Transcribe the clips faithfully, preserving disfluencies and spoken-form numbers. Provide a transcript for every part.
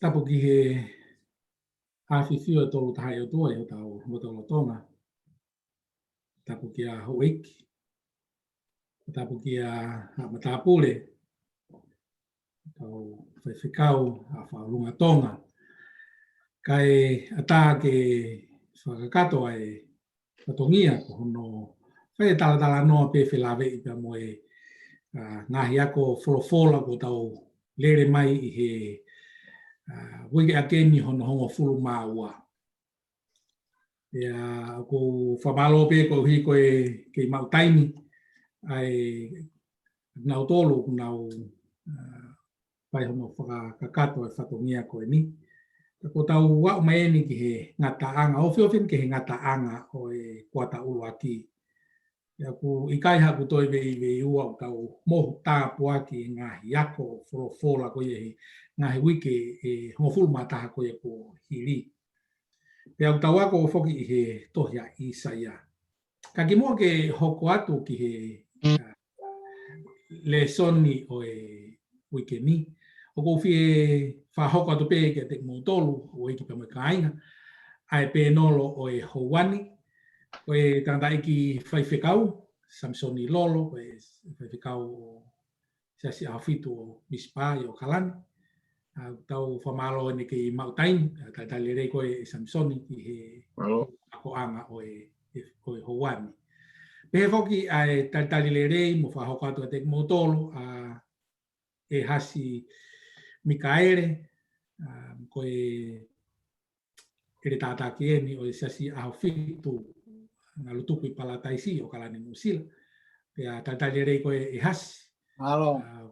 Tapu ki he ʻafio ʻa e Tolu Tahaʻi ʻOtua ʻi hotau lotolotonga. Tapu kia Houʻeiki. Tapu kia Haʻa Matāpule. Kau faifekau ʻa Faʻalunga Tonga. Kae ʻatā ke fakakakato ʻa e fatongia ko hono fai e talatalanoa pe felāveʻi pea mo e, ʻa, ngaahi ako folofola kuo tau lele mai ʻi he, ʻa, uike ʻakeni hono hongofulu mā ua. ʻIa, ʻoku ou fakamālō pē koeʻuhi ko e kei maʻu taimi ʻa e nautolu ʻoku nau, ʻa, fai hono fakakakato e fatongia ko eni. Ka kuo tau aʻu mai eni ki he ngataʻanga, ofi ofi eni ki he ngataʻanga ʻo e kuata ʻuluaki. ʻIa, ʻoku ʻikai haʻaku toe veiveiua ʻoku tau mohu tāpuaki e ngaahi ako folofola ko ia he ngaahi uike ʻe hongofulu mā taha ko ia kuo hili. Pea ʻoku tau ako foki ʻi he tohi ʻa ʻĪsaia. Ka kimuʻa ke hoko atu ki he, ʻa, lēsoni ʻo e uike ni, ʻoku ou fie fakahoko atu pē kiate kimoutolu, Houʻeiki pea mo e kāinga, ʻa e pēnolo ʻo e houa ni, ko e tangataʻeiki faifekau, Samisoni Lolo, ko e faifekau ʻo Siasi ʻAhofitu ʻo Misipa ʻi ʻAokalani. ʻA, tau fakamālō ʻene kei maʻu taimi, ʻa, talitali lelei koe ʻe Samisoni ki he akoʻanga ʻo e, ʻo e houa ni. Pehē foki ʻa e talitali lelei mo fakahoko atu kiate kimoutolu, ʻa, ʻEhasi Mikaele, ʻa, ko e ʻeletā taki eni ʻo e Siasi ʻAhofitu Ngalutuku ʻi Palataisi ʻi ʻAokalani Nuʻusila. Pea talitali lelei koe ʻEhasi. Mālō. ʻA,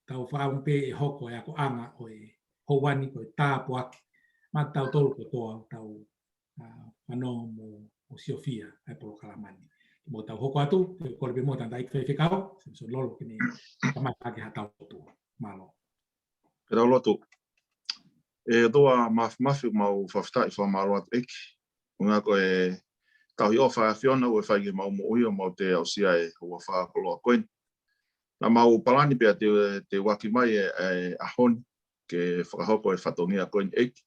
tau fakaʻamu pē ʻe hoko e akoʻanga ʻo e houa ni ko e tāpuaki maʻa tautolu kotoa ʻoku tau, ʻa, fanongo mo, mo siofia ʻa e polokalama ni. Kimuʻa tau hoko atu, te u kole pē muʻa tangataʻeiki faifekau, Samisoni Lolo, ke ne kamata ʻaki haʻatau lotu. Mālō. Ke tau lotu. ʻE ʻOtua Māfimafi, mau fakafetaʻi fakamālō atu ʻEiki. ʻUhinga ko e tauhi ʻofa ʻa e ʻAfiona ʻoku fai ki heʻemau moʻui ʻo mau toe aʻusia e houa fakakoloa ko eni. Naʻa mau palani pea te, te u ʻaki mai e, e ʻaho ni ke fakahoko e fatongia ko eni ʻEiki.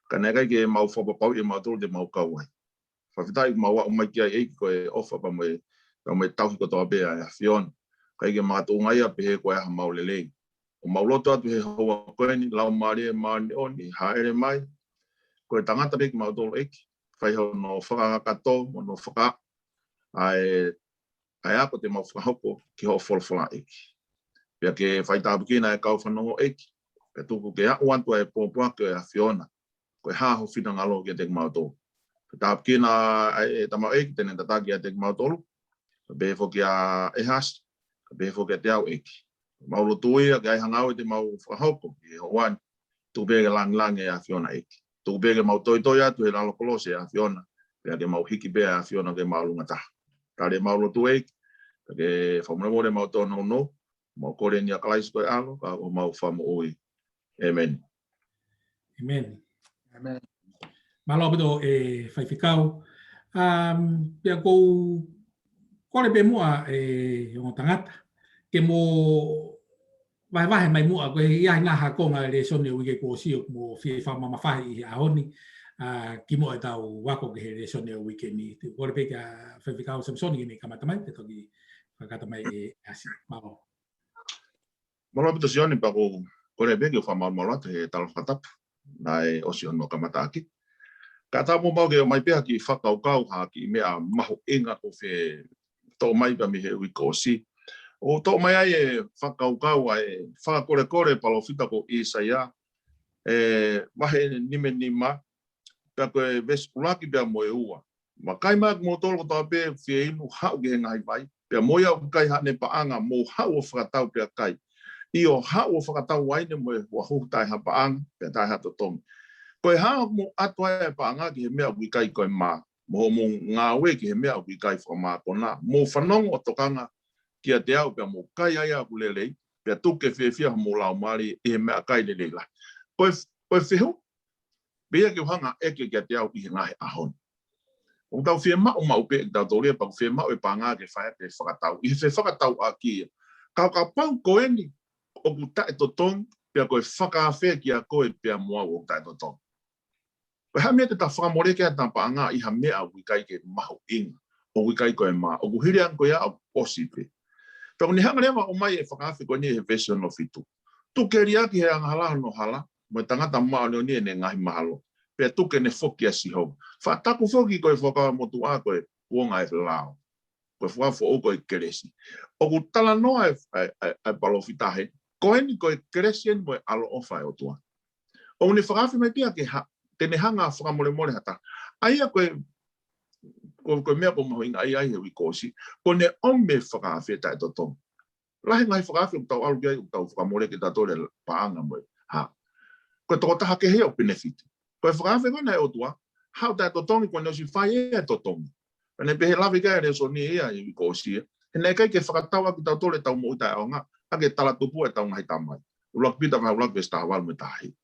Ka naʻe ʻikai ke mau fakapapauʻi ʻe mautolu te mau kau ai. Fakafetaʻi mau aʻu mai ki ai ʻEiki ko e ʻofa pea mo e, pea mo e tauhi kotoa pē ʻa e ʻAfiona. ʻIkai ke makatuʻunga ia pe ko e hā haʻamau lelei. ʻOku mau lotu atu he houa ko eni, Laumālie Māʻoniʻoni, hāʻele mai. Ko e tangata pē kimautolu ʻEiki, fai hono fakakakato, mo hono faka-, ʻa e, ʻa e ako te mau fakahoko ki hoʻo folofola ʻEiki. Pea ke faitāpuekina e kau fanongo ʻEiki. Pea tuku ke aʻu atu ʻa e pōpoaki ʻo e ʻAfiona. Ko e hā ho finangalo kiate kimautolu. Ke tāpuekina ʻa e tamaioʻeiki te ne tataki kiate kimautolu. Kae pehē foki ʻa ʻEhasi. Kae pehē foki kiate au ʻEiki. Mau lotua ke ʻi ai ha ngāue te mau fakahoko ʻi he houa ni. Tuku pē ke lāngilangi e ʻAfiona ʻEiki. Tuku pē ke mau toitoi atu he lalo kolosi ʻa e ʻAfiona. Pea ke mau hiki pē ʻa e ʻAfiona ke māʻolunga taha. Tali ʻemau lotu ʻEiki. Pea ke fakamolemole ʻemau tōnounou. Mau kole ni ʻia Kalaisi ko e ʻAlo, ka ko homau Fakamoʻui. ʻĒmeni. ʻĒmeni. ʻĒmeni. Mālō ʻaupito e faifekau. Um, pea ʻoku ou kole pē muʻa e ongo tangata ke mo vahevahe mai muʻa, ko e hā e ngaahi konga e lēsoni ʻo e uike kuo ʻosi ʻoku mo fie fakamamafahi ʻi he ʻaho ni, ʻa, kimuʻa ʻetau ako ki he lēsoni ʻo e uike ni. Te u kole pē kia faifekau Samisoni ke ne kamata mai, pea toki fakakata mai ʻe ʻEhasi. Mālō. Mālō ʻaupito Sione, pea ʻoku ou kole pē ke u fakamalumalu atu he tala fakatapu naʻe ʻosi hono kamataʻaki. Ka ʻatā muʻa ke ʻomai pē ha kiʻi fakakaukau, ha kiʻi meʻa mahuʻinga ʻoku fie toʻo mai pē mei he uike kuo ʻosi. ʻOku toʻo mai ai e fakakaukau ʻa e fakakolekole palōfita ko ʻĪsaia, ʻi he vahe nimanima, pea ko e veesi ʻuluaki pea mo e ua. Vakai mai, ʻa kimoutolu kotoa pē ʻoku fie inu, haʻu ki he ngaahi vai, pea mo ia ʻoku ʻikai haʻane paʻanga, mou haʻu ʻo fakatau pea kai. ʻIo, haʻu ʻo fakatau uaine mo e huʻahuhu taʻe ha paʻanga, pea taʻe ha totongi. Ko e hā ʻoku mou ʻatu ai e paʻanga ki he meʻa ʻoku ʻikai ko e mā, mo hoʻomou ngāue ki he meʻa ʻoku ʻikai fakamākona? Mou fanongo ʻo tokanga kiate au, pea mou kai ai ʻa ʻeku lelei, pea tuku ke fiefia homou laumālie ʻi he meʻakai lelei lahi. Ko e, ko e fehuʻi pē ia ke u hanga ʻo ʻeke kiate au ʻi he ngaahi ʻaho ni. ʻOku tau fiemaʻu maʻu pē ʻe kitautolu ia, pea ʻoku fiemaʻu e paʻanga ke fai ʻaki e fakatau, ʻi he fefakatauʻaki ia. Ka, kapau ko eni ʻoku taʻetotongi, Pea ko e fakaafe kiate koe pea mo au ʻoku taʻetotongi. Ko e hā e meʻa te ta fakamoleki ai ʻeta paʻanga ʻi ha meʻa ʻoku ʻikai ke mahuʻinga, ʻoku ʻikai ko e mā, ʻoku hili ange ko ia ʻoku ʻosi pē. Pea ʻoku ne hanga leva ʻo ʻomai e fakaafe ko eni he veesi hono fitu. Tuku ke liʻaki ʻe he angahala hono hala, mo e tangata māʻoniʻoni ʻene ngaahi mahalo. Pea tuku ke ne foki kia Sihova. Fakataku foki ko e fuakava motuʻa ko e kuonga ʻo e lao. Ko e fuakava foʻou ko e kelesi. ʻOku talanoa e, e, e, e palōfita he, ko eni ko e kelesi eni mo e ʻaloʻofa ʻa e ʻOtua. ʻOku ne fakaafe mai pē ia ke ha-, te ne hanga ʻo fakamolemole ha taha. ʻA ia ko e, ko, ko e meʻa ʻoku ou mahuʻingaʻia ai he uike kuo ʻosi, ko ʻene ʻomi e fakaafe taʻetotongi. Lahi e ngaahi fakaafe ʻoku tau ʻalu ki ai ʻoku tau fakamoleki ʻe tautolu e paʻanga mo e hā. Ko e tokotaha kehe ia ʻoku penefiti. Ko e fakaafe ko ena ʻa e ʻOtua, haʻu taʻetotongi, kuo ne ʻosi fai e totongi. Pea ne pehē, lave ki ai e lēsoni ia ʻi he uike kuo ʻosi ia. He naʻe ʻikai ke fakatau ʻaki kitautolu ʻetau moʻui taʻeʻaonga, ʻaki e talatupuʻa ʻetau ngaahi tamai. ʻUluaki Pita vahe ʻuluaki veesi taha valu mo e taha hiva.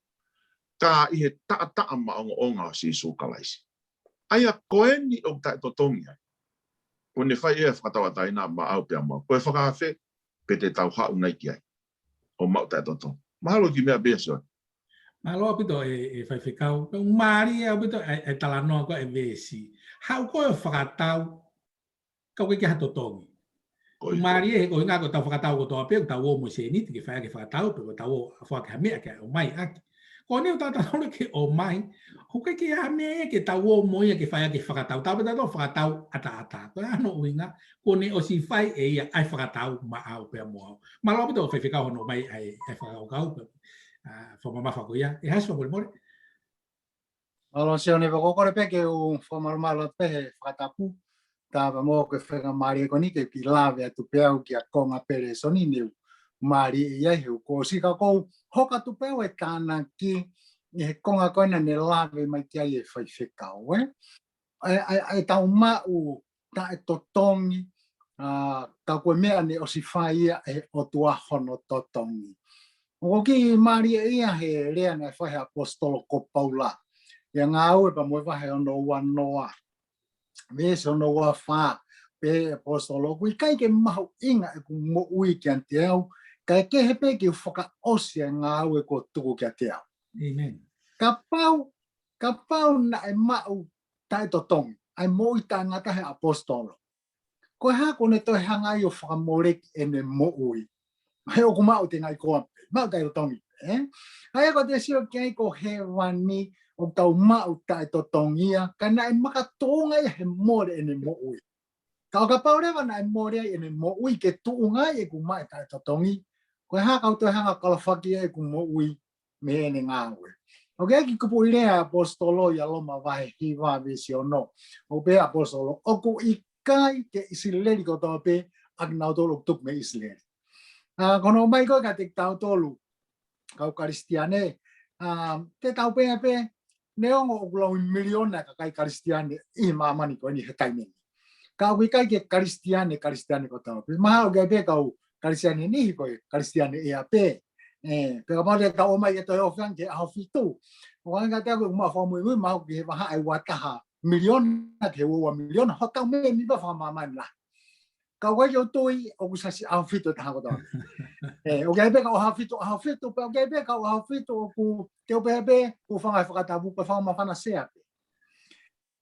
Ka ʻi he taʻataʻa maʻongoʻonga ʻo Sīsū Kalaisi. ʻA ia ko eni ʻoku taʻetotongi ai. Kuo ne fai e fakatauʻatāina maʻau pea mo au. Ko e fakaafe, pe te tau haʻu nai ki ai ʻo maʻu taʻetotongi. Mahalo ki he meʻa pē ia, Sione. Mālō ʻaupito e, e faifekau. Pea ʻoku mālie ʻaupito e, e talanoa ko e veesi. Haʻu koe ʻo fakatau, ka ʻoku ʻikai ke ʻi ai ha totongi. Ko ia. Mālie he ko e ʻuhinga ko ʻetau fakatau kotoa pē, ʻoku tau ō mo e sēniti ke fai ʻaki e fakatau, pe ko ʻetau ō ʻo foaki ha meʻa ke ʻomai ʻaki. Ko eni ʻoku tau talanoa ki he ʻomai, ʻoku ʻikai ke ʻi ai ha meʻa ia ke tau ō mo ia ke fai ʻaki e fakatau. Tau pē tautolu ʻo fakatau ʻataʻatā. Ko hono ʻuhinga, kuo ne ʻosi fai ʻe ia ʻa e fakatau maʻau pea mo au. Mālō ʻaupito faifekau hono ʻomai ʻa e, ʻa e fakakaukau, ʻa, fakamamafa ko ia. ʻE Hasi, fakamolemole. Mālō Sione, fakakole pē ke u fakamalumalu atu pē he fakatapu. Tapu mo e faingamālie ko eni ke u kiʻi lave atu pē au ki he konga pē lēsoni ni ʻoku mālie ia he uike kuo ʻosi, ka ʻoku ou hoko atu pē au he tānaki ʻi he konga ko ena naʻe lave mai ki ai e faifekau, ē? ʻE, ʻe, ʻetau maʻu taʻetotongi, ʻa, ka ko e meʻa naʻe ʻosi fai ia ʻe he ʻOtua hono totongi. ʻOku kiʻi mālie ia he lea naʻe fai ʻe he ʻaposetolo ko Paula. ʻI he Ngāue pea mo e vahe hono ua noa, veesi hono ua fā, pehē ʻe he ʻaposetolo, ʻoku ʻikai ke mahuʻinga ʻeku moʻui kiate au, kae kehe pē ke u fakaʻosi ʻa e ngāue kuo tuku kiate au. ʻĒmeni. Kapau, kapau naʻe maʻu taʻetotongi, ʻa e moʻui taʻengata ʻe he ʻaposetolo, ko e hā kuo ne toe hanga ai ʻo fakamoleki ʻene moʻui? He ʻoku maʻu tengaʻi koa pē, maʻu taʻetotongi, ē? ʻA ia ko ʻete sio ki ai ko hēvani ʻoku tau maʻu taʻetotongi ia, ka naʻe makatuʻunga ia he mole ʻene moʻui. Ka ʻo kapau leva naʻe mole ai ʻene moʻui ke tuʻunga ai ʻeku maʻu taʻetotongi, ko e hā ka u toe hanga ʻo kalafaki ai ʻeku moʻui mei heʻene ngāue? ʻOku ʻi ai e kiʻi kupuʻi lea ʻa e ʻaposetolo ʻia Loma vahe hiva veesi ono. ʻOku pehē ʻe he ʻaposetolo, ʻoku ʻikai ke ʻIsileli kotoa pē ʻa kinautolu ʻoku tupu mei ʻIsileli. ʻA, ko hono ʻomai ko ē kiate kitautolu kau Kalisitiane, ʻa, te tau pehē pē, neongo ʻoku laui miliona e kakai Kalisitiane ʻi māmani ko eni he taimi ni, ka ʻoku ʻikai ke Kalisitiane, Kalisitiane kotoa pē. Mahalo ʻoku ʻi ai pē kau Kalisitiane niʻihi ko e Kalisitiane ʻea pē. Ē, pea kapau te tau ō mai ke toe ofi ange ki he ʻaho fitu, ʻoku ʻikai ke tau maʻu fakamuimui, mahalo ki he vahaʻa ʻe ua taha miliona ki he ua ua miliona hotau mēmipa fakamāmani lahi. Ka ʻoku ʻikai ke u tui ʻoku siasi ʻaho fitu ʻe taha kotoa. Ē, ʻoku ʻi ai pē kau ʻaho fitu, ʻaho fitu, pea ʻoku ʻi ai pē kau ʻaho fitu ʻoku te u pehē pē, ʻoku fanga fakatapu, ko e fanga māfana sea pē.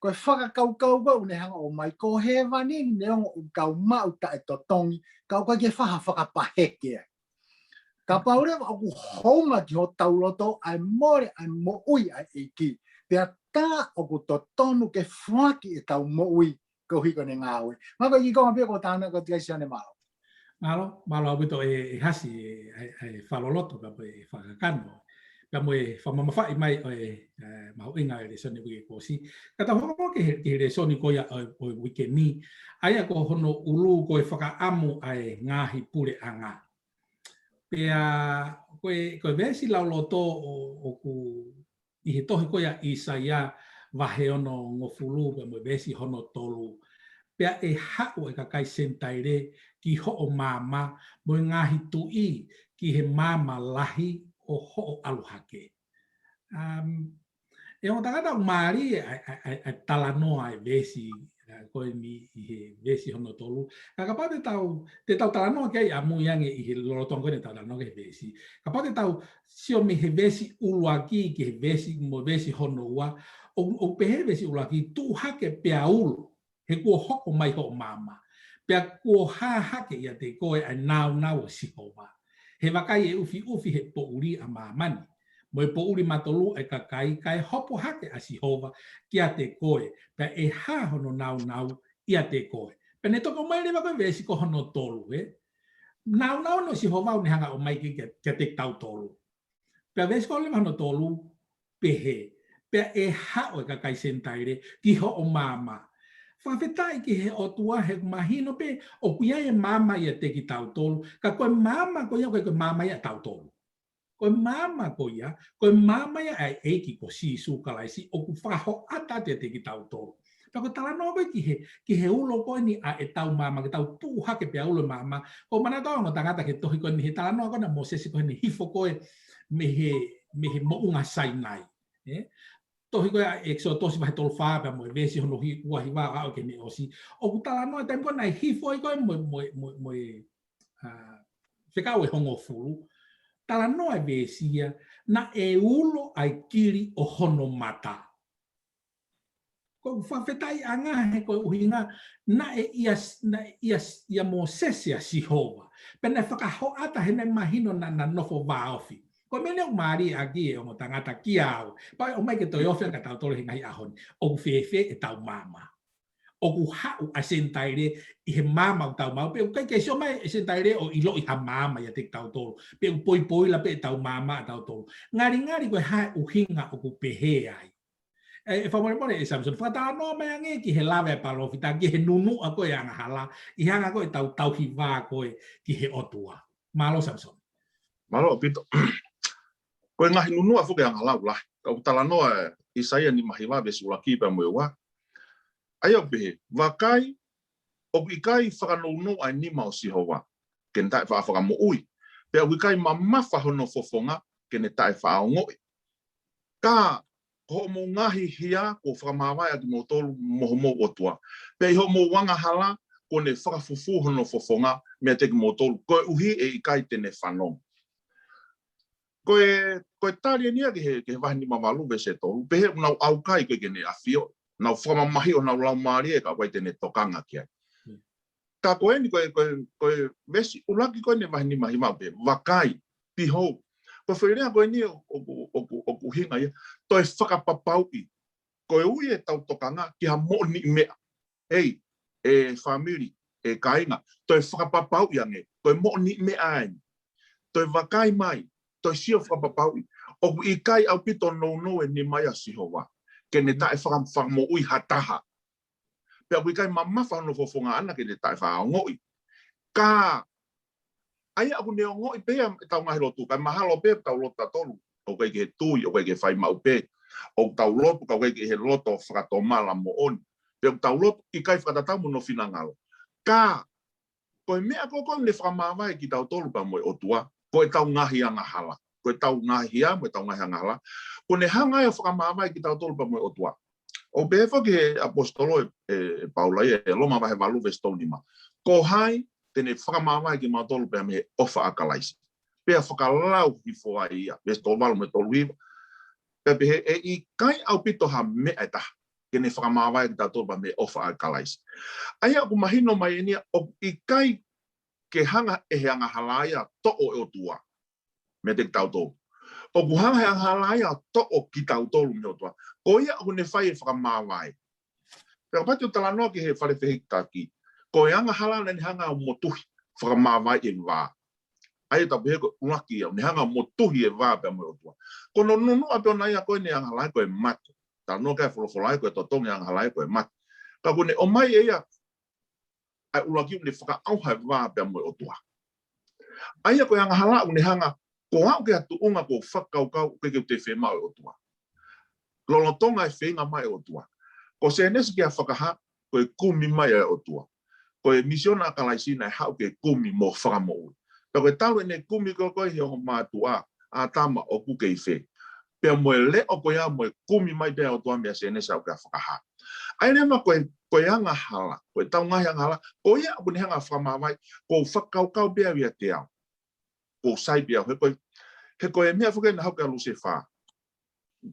Ko e fakakaukau ko ē ʻoku ne hanga ʻo ʻomai, ko hēvani neongo ʻoku tau maʻu taʻetotongi, ka ʻoku ʻikai ke faha fakapaheke ai. Kapau leva ʻoku hounga ki hotau loto ʻa e mole ʻa e moʻui ʻa e ʻEiki, pea tā ʻoku totonu ke foaki ʻetau moʻui koeʻuhi ko ʻene ngāue. Mahalo ko e kiʻi konga pē ia ʻoku ou tānaki atu ki ai, Sione, mālō. Mālō, mālō ʻaupito ʻe, ʻe Hasi, ʻe, ʻe, ʻe fakaloloto, pea mo e fakakakano, pea mo e fakamamafaʻi mai ʻo e, ʻe, mahuʻinga ʻo e lēsoni uike kuo ʻosi. Ka tau hoko ki he, ki he lēsoni ko ia ʻo, ʻo e uike ni, ʻa ia ko hono ʻulu ko e fakaʻamu ʻa e ngaahi puleʻanga. Pea ko e, ko e veesi lauloto ʻo, ʻoku ʻi he tohi ko ia ʻa ʻĪsaia vahe onongofulu pea mo e veesi hono tolu. Pea ʻe haʻu e kakai Senitaile ki hoʻo maama, mo e ngaahi tuʻi ki he maama lahi ʻo hoʻo ʻalu hake. Um, ʻe ongo tangata, ʻoku mālie ʻa, ʻa, ʻa, ʻa e talanoa ʻa e veesi ko eni ʻi he veesi hono tolu. Ka kapau te tau, te tau talanoa ki ai ʻamui ange ʻi he lolotonga ko eni ʻetau talanoa ki he veesi. Kapau te tau sio mei he veesi ʻuluaki ki he veesi mo veesi hono ua, ʻo, ʻo pehē veesi ʻuluaki, tuʻu hake pea ulo, he kuo hoko mai hoʻo maama. Pea kuo hā hake ʻiate koe ʻa e nāunau ʻo Sihova. He vakai ʻe ʻufiʻufi he poʻuli ʻa māmani, mo e poʻuli matolu ʻa e kakai, kae hopo hake ʻa Sihova kiate koe, pea ʻe hā hono nāunau ʻiate koe. Pea ne toki ʻomai leva ko e veesi ko hono tolu, ē? Nāunau ʻa Sihova ʻoku ne hanga ʻo ʻomai ki, ki, kiate kitautolu. Pea veesi ko hono tolu, pehē, pea ʻe haʻu e kakai Senitaile ki hoʻo maama. Fakafetaʻi ki he ʻOtua he mahino pē ʻoku ʻi ai e maama ʻiate kitautolu. Ka ko e maama ko ia, ko e, ko e maama ia ʻatautolu. Ko e maama ko ia, ko e maama ia ʻa e ʻEiki ko Sīsū Kalaisi, ʻoku fakahoʻata atu ʻiate kitautolu. Pea ko e talanoa ko ē ki he, ki he ulo ko eni ʻa ʻetau maama, ke tau tuʻu hake pea ulo e maama. ʻOku ou manatu ʻa e ongo tangata ki he tohi ko eni, he talanoa ko ena ʻa Mōsese ko eni hifo ko ē mei he, mei he moʻunga Sainai. Ē? Tohi ko ē ʻa ʻEkisotosi vahe tolu fā pea mo e veesi hono hi-, ua hiva ʻo aʻu ki heʻene ʻosi. ʻOku talanoa taimi ko ena naʻe hifo ai ko ē mo, mo, mo, mo e, ā, fekau ʻe hongofulu. Talanoa e veesi ia, naʻe ulo ʻa e kili ʻo hono mata. ʻOku ou fakafetaʻi ange he ko e ʻuhinga naʻe ʻia, naʻe ʻia, ʻia Mōsese ʻa Sihova. Pea naʻe fakahoʻata he naʻe mahino naʻa na nofo vāofi. Ko e meʻa ʻoku mālie ʻaki e ongo tangata kia au. Pea ʻomai ke toe ofi ange kia tautolu he ngaahi ʻaho ni. ʻOku fēfē ʻetau maama? ʻOku haʻu ʻa e Senitaile ʻi he maama ʻoku tau maʻu. Pea ʻoku ʻikai ke sio mai e Senitaile ʻo ʻiloʻi ha maama ʻiate kitautolu. Pea ʻoku poipoila pē ʻetau maama ʻatautolu. Ngalingali ko e hā e ʻuhinga ʻoku pehē ai? ʻE, ʻe fakamolemole ʻe Samisoni, fakatalanoa mai ange ki he lave ʻa e palōfita, ki he nunuʻa ko ē angahala, ʻi he anga ko ē ʻetau tauhi vā ko ē ki he ʻOtua. Mālō Samisoni. Mālō ʻaupito. Ko e ngaahi nunuʻa foki angahala ʻoku lahi. Ka ʻoku talanoa ʻa ʻAisea nima hiva veesi ʻuluaki pea mo e ua. ʻA ia ʻoku pehē, vakai, ʻoku ʻikai fakanounou ʻa e nima ʻo Sihova ke ne taʻefaʻahinga fakamoʻui. Pea ʻoku ʻikai mamafa hono fofonga ke ne taʻefaʻahinga ongoʻi. Ka ko hoʻomou ngaahi hia kuo fakamāvae ʻa kimoutolu mo homou ʻOtua. Pea ʻi hoʻomou angahala kuo ne fakafufū hono fofonga meiate kimoutolu, koeʻuhi ʻe ʻikai te ne fanongo. Ko e, ko e tali eni ia ki he, ki he vahe nima valu veesi tolu, pehē ʻoku nau ʻaukai ʻikai ke ne ʻafio, nau fakamamahiʻi honau laumālie ka ʻoku ʻikai te ne tokanga ki ai. Hmm. Ka ko eni ko e, ko e, ko e veesi ʻuluaki ko eni vahe nima hiva pē, vakai, behold. Ko e foʻi lea ko eni ʻoku, ʻoku, ʻoku, ʻoku ʻuhinga ia, toe fakapapauʻi. Ko e ui ʻetau tokanga ki ha moʻoniʻi meʻa. ʻEi, ʻe fāmili, ʻe kāinga, toe fakapapauʻi ange, ko e moʻoniʻi meʻa eni. Toe vakai mai, toe sio fakapapauʻi. ʻOku ʻikai ʻaupito nounou e nima ia ʻo Sihova ke ne taʻefaka-, fakamoʻui ha taha. Pea ʻoku ʻikai mamafa hono fofonga ʻaʻana ke ne taʻefaʻahinga ongoʻi. Ka ʻa ia ʻoku ne ongoʻi pē ia ʻetau ngaahi lotu, kae mahalo pē ʻetau lotu ʻatautolu, ʻoku ʻikai ke tui, ʻoku ʻikai ke fai maʻu pē, ʻoku tau lotu, ka ʻoku ʻikai ke he loto fakatomala moʻoni. Pea ʻoku tau lotu, ʻikai fakatatau mo hono finangalo. Ka, ko e meʻa ko ē ʻoku ne fakamāvae kitautolu pea mo e ʻOtua, ko ʻetau ngaahi angahala. Ko ʻetau ngaahi hia, mo ʻetau ngaahi angahala. ʻOku ne hanga ia ʻo fakamāvae kitautolu pea mo e ʻOtua. ʻOku pehē foki he ʻaposetolo ʻe, ʻe, ʻe Paula ia ʻi he Loma vahe valu veesi tolu nima. Ko hai te ne fakamāvae kimautolu pea mei he ʻofa ʻa Kalaisi. Pea fakalau hifo ai ia, veesi tolu valu mo e tolu hiva. Pea pehē ʻe ʻikai ʻaupito ha meʻa ʻe taha ke ne fakamāvae kitautolu pea mei he ʻofa ʻa Kalaisi. ʻA ia ʻoku mahino mai eni ia ʻoku ʻikai ke hanga ʻe he angahala ia ʻo toʻo e ʻOtua meiate kitautolu. ʻOku hanga he angahala ia ʻo toʻo kitautolu mei he ʻOtua. Ko ia ʻoku ne fai e fakamāvae. Pea kapau te u talanoa ki he fale fehikitaki, ko e angahala naʻa ne hanga ʻo motuhi, fakamāvaeʻi e vā. ʻA ia ʻoku pehē ko e ʻuluaki ia, ne hanga ʻo motuhi e vā pea mo e ʻOtua. Ko hono nunuʻa pē ʻona ia ko eni e angahala ko e mate. Talanoa ki ai e folofola ia ko e totongi e angahala ko e mate. Ka ʻoku ne ʻomai ʻe ia ʻa e ʻuluaki ʻoku ne fakaʻauha e vā pea mo e ʻOtua. ʻA ia ko e angahala ʻoku ne hanga, ko au ki ha tuʻunga ʻoku ou fakakaukau ʻoku ʻikai ke u toe fiemaʻu e ʻOtua. Lolotonga e feinga mai e ʻOtua. Ko Sēnesi ki he Fakahā, ko e kumi mai ʻa e ʻOtua. Ko e misiona ʻa Kalaisi naʻe haʻu ke kumi mo fakamoʻui. Pea ko e talu ʻene kumi ko ē ʻe he ongo mātuʻa, ʻĀtama ʻoku kei fē. Pea mo e leʻo ko ia mo e kumi mai pē ʻa e ʻOtua mei Sēnesi aʻu ki he Fakahā. ʻA ia leva ko e ko e angahala, ko ʻetau ngaahi angahala, ko ia ʻoku ne hanga ʻo fakamāvae, ʻoku ou fakakaukau pē au ia ʻiate au. ʻOku ou sai pē au, he ko e, he ko e meʻa foki naʻe hoko ʻia Lusefā.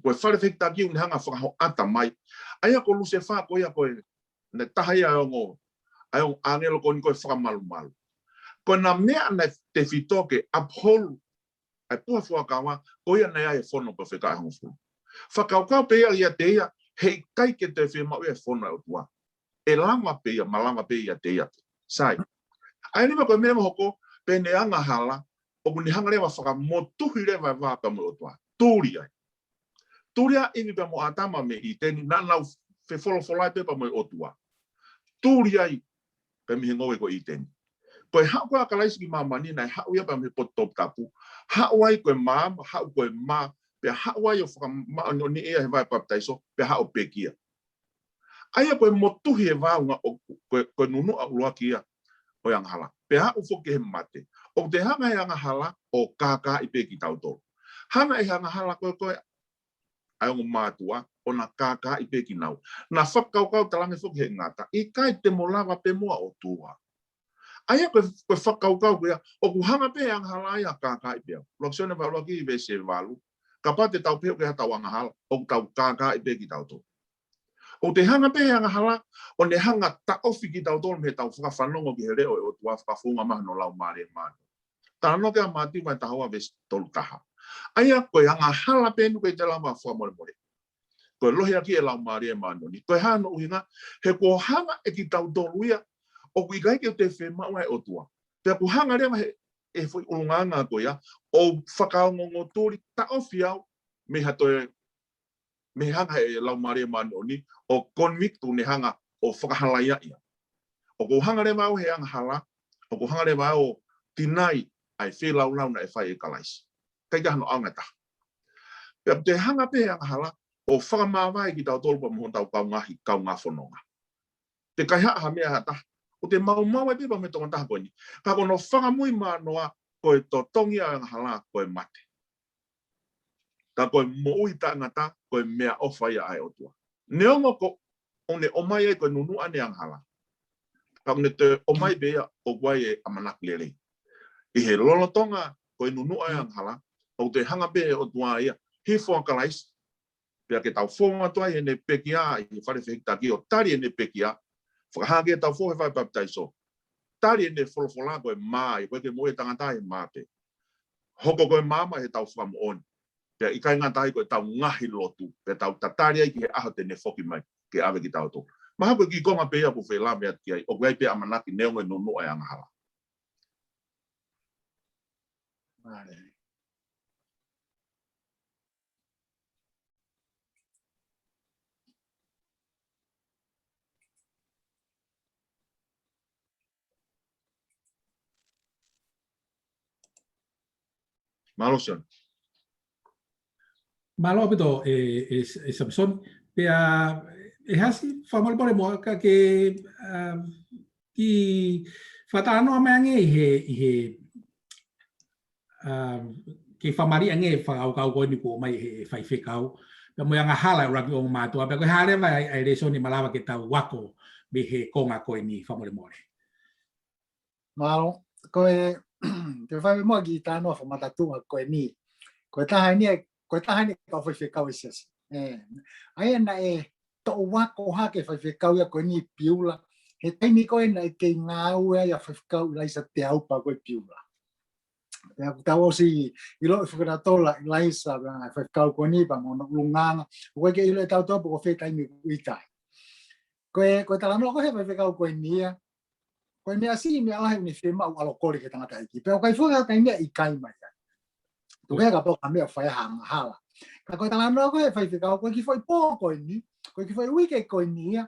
Ko e fale fehikitaki ʻoku ne hanga ʻo fakahoʻata mai. ʻA ia ko Lusefā ko ia ko e, naʻe taha ia ʻa e ongo, ʻa e ongo ʻāngelo ko eni ko e fakamalumalu. Ko ʻena meʻa naʻe tefito ke uphold ʻa e puha fuakava, ko ia naʻe ʻi ai e fono pē fekau ʻe hongofulu. Fakakaukau pē ia ʻiate ia, heʻikai ke toe fiemaʻu ia e fono ʻa e ʻOtua. ʻE lava pē ia, malava pē ʻiate ia. Sai. ʻA ia leva ko e meʻa ʻoku hoko, pea ne angahala, ʻoku ne hanga leva ʻo fakamotuhi leva e vā pea mo e ʻOtua. Tuli ai. Tuli ai ʻa ʻIvi pea mo ʻĀtama mei ʻĪteni, naʻa nau fefolofolai pē pea mo e ʻOtua. Tuli ai, pea mei he ngoue ko ʻĪteni. Ko e haʻu ko ē ʻa Kalaisi ki māmani naʻe haʻu ia pea mei he potu toputapu. Haʻu ai ko e maama, haʻu ko e mā, pea haʻu ai ʻo fakamāʻoniʻoniʻi ia he vai papitaiso, pea haʻu ʻo pekia. ʻA ia ko e motuhi e vāunga ʻo, ko e, ko e nunuʻa ʻuluaki ia ʻo e angahala. Pea aʻu foki ki he mate. ʻOku toe hanga ʻe he angahala ʻo kākaaʻi pē kitautolu. Hanga ʻe he angahala ko ē, ko e, ʻa e ongo mātuʻa, ʻo na kākaaʻi pē kinaua. Na fakakaukau talaange foki ʻe he ngata, ʻikai te mo lava pē mo e ʻOtua. ʻA ia ko e, ko e fakakaukau ko ia, ʻoku hanga pē ʻe he angahala ia ʻo kākaaʻi pē au. ʻUluaki Sione vahe ʻuluaki veesi valu. Kapau te tau pehē ʻoku ʻi ai haʻatau angahala, ʻoku tau kākaaʻi pē kitautolu. ʻOku toe hanga pē ʻe he angahala, ʻo ne hanga ʻo taʻofi kitautolu mei heʻetau fakafanongo ki he leʻo ʻo e ʻOtua, fakafounga mai hono Laumālie Māʻoniʻoni. Talanoa ki ai ʻa Mātiu vahe taha ua veesi tolu taha. ʻA ia ko e angahala pē ʻoku ʻikai te lava ʻo fakamolemole. Ko e lohiakiʻi e Laumālie Māʻoniʻoni. Ko e hā hono ʻuhinga, he kuo hanga ʻe kitautolu ia, ʻoku ʻikai ke toe fiemaʻu ʻa e ʻOtua. Pea kuo hanga leva ʻe he, ʻe he foʻi ʻulungaanga ko ia, ʻo fakaongoongo tuli, taʻofi au, mei ha toe, mei he hanga ʻe he Laumālie Māʻoniʻoni, ʻo convict, ʻo ne hanga ʻo fakahalaiaʻi au. ʻOku ou hanga leva au he angahala, ʻoku ou hanga leva au ʻo deny ʻa e feilaulau naʻe fai ʻe Kalaisi. ʻIkai ke ʻi ai hano ʻaonga ʻe taha. Pea toe hanga pē ʻe he angahala ʻo fakamāvae kitautolu pea mo hotau kaungā hi-, kaungā fononga. Te kaihaʻa ha meʻa ha taha, ʻoku te maumau ai pē pea mo e tokotaha ko eni. Ka ko hono fakamui manoa, ko e totongi ʻa e angahala, ko e mate. Ka ko e moʻui taʻengata, ko e meʻaʻofa ia ʻa e ʻOtua. Neongo ko ʻene ʻomai ai ko e nunuʻa ʻene angahala. Ka ʻoku ne toe ʻomai pē ia ʻoku ʻi ai e ʻamanaki lelei. ʻI he lolotonga ko e nunuʻa e angahala, ʻoku toe hanga pē ʻe he ʻOtua ia, hifo ʻa Kalaisi, pea ke tau fou atu ai heʻene pekia ʻi he fale fehikitaki ʻo tali ʻene pekia, fakahā ke tau fou he vai papitaiso. Tali ʻene folofola ko e mā, ʻoku ʻikai ke moʻui e tangata ʻi he mā pē. Hoko ko e maama ʻi heʻetau fakamoʻoni. Pea ʻikai ngata ai ko ʻetau ngaahi lotu, pea tau tatali ai ki he ʻaho te ne foki mai, ke ʻave kitautolu. Mahalo ko e kiʻi konga pē ia ʻoku ou fie lave atu ki ai, ʻoku ʻi ai pē ʻamanaki neongo e nunuʻa e angahala. Mālie. Mālō, Sione. Mālō ʻaupito, ʻe, ʻe, ʻe Samisoni. Pea, ʻe Hasi, fakamolemole muʻa ka ke, ʻa, kiʻi fakatalanoa mai ange ʻi he, ʻi he, ʻa, kiʻi fakamālie ange e fakakaukau ko eni kuo ʻomai ʻe he faifekau. Pea mo e angahala ʻuluaki ongo mātuʻa. Pea ko e hā leva ʻa e, ʻa e lēsoni ʻe malava ke tau ako mei he konga ko eni, fakamolemole. Mālō, ko e, te u fai muʻa kiʻi talanoa fakamatatuʻa ko eni. Ko e taha eni, ko e taha eni kau faifekau ʻi he siasi. ʻE, ʻa ia naʻe toʻo ako hake faifekau ia ko eni ʻi Piula. He taimi ko ē naʻe kei ngāue ai ʻa faifekau ʻIlaisa Teaupa ko ē ʻi Piula. Pea kuo tau ʻosi ʻiloʻi fakatotolo ʻIlaisa, pea faifekau ko eni, pea mo hono ʻulungaanga. ʻOku ʻikai ke ʻilo ʻe tautolu pe ko fē taimi ʻoku ʻita ai. Ko e, ko e talanoa ko ē he faifekau ko eni ia, ko e meʻa siʻi meʻa lahi ʻoku ne fiemaʻu ʻalu ʻo kole ki he tangataʻeiki. Pea ʻoku ʻikai foki ha taimi ia ʻikai mai ai. Tuku kehe kapau ko ha meʻa ʻoku fai ai ha angahala. Ka ko e talanoa ko ē he faifekau, ko e kiʻi foʻi pō ko eni, ko e kiʻi foʻi uike ko eni ia,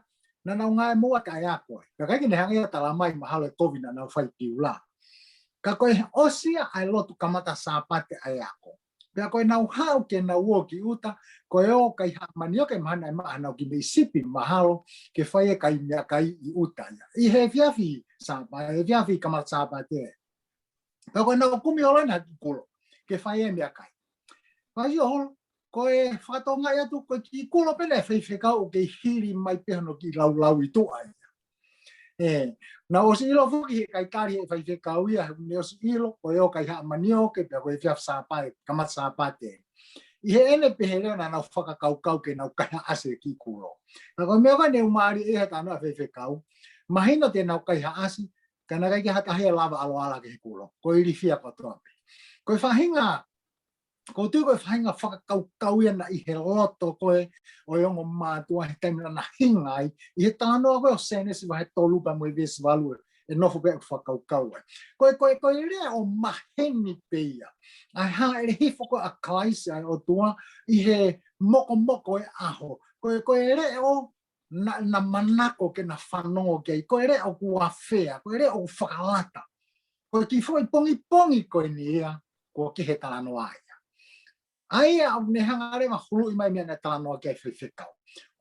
naʻa nau ngāue mo e taʻeako ai. Pea ʻikai ke ne hanga ia ʻo talamai mahalo e kovi naʻa nau fai ʻi Piula. Ka ko e ʻosi ia ʻa e lotu kamata Sāpate ʻa e ako. Pea ko ʻenau haʻu ke nau ō ki ʻuta, ko e ō kai ha manioke mahalo naʻe maʻa hanau kiʻi meʻi sipi mahalo ke fai e kai meʻakai ʻi ʻuta ia. ʻI he efiafi Sāpa-, efiafi kamata Sāpate. Pea ko ʻenau kumi holo ʻena ha kiʻi kulo ke fai e meʻakai. Fai holo, ko e fakatokangaʻi atu ko e kiʻi kulo pē naʻe faifekau ʻoku kei hili mai pē hono kiʻi laulau ʻi tuʻa ia. ʻE, naʻa ku ʻosi ʻilo foki he kai tali he faifekau ia, he naʻe ʻosi ʻilo, ko e ō kaihaʻa manioke, pea ko e efiafi Sāpate, kamata Sāpate. ʻI heʻene pehē leva naʻa nau fakakaukau ke nau kaihaʻasi e kiʻi kulo. Ka ko e meʻa ko ē naʻe ʻumālie ʻi he talanoa ʻa e faifekau, mahino te nau kaihaʻasi, ka naʻe ʻikai ke ha taha ia lava ʻo ʻalu ʻo ala ki he kulo. Ko e ilifia kotoa pē. Ko e faʻahinga, ʻoku ou tui ko e faʻahinga fakakaukau ia naʻe ʻi he loto ko ē ʻo e ongo mātuʻa he taimi naʻa na hinga ai, ʻi he talanoa ko ē ʻo Sēnesi vahe tolu pea mo e veesi valu ē, ʻe nofo pē ʻeku fakakaukau ai. Ko e, ko e, ko e leʻo maheni pē ia. ʻA e hāʻele hifo ko ē ʻa Kalaisi ʻa e ʻOtua ʻi he mokomoko e ʻaho. Ko e, ko e leʻo naʻa, naʻa manako ke na fanongo ki ai. Ko e leʻo kuo afea, ko e leʻo kuo fakalata. Ko e kiʻi foʻi pongipongi ko eni ia, kuo kehe talanoa ia. ʻA ia ʻoku ne hanga leva ʻo huluʻi mai e meʻa naʻe talanoa ki ai e faifekau.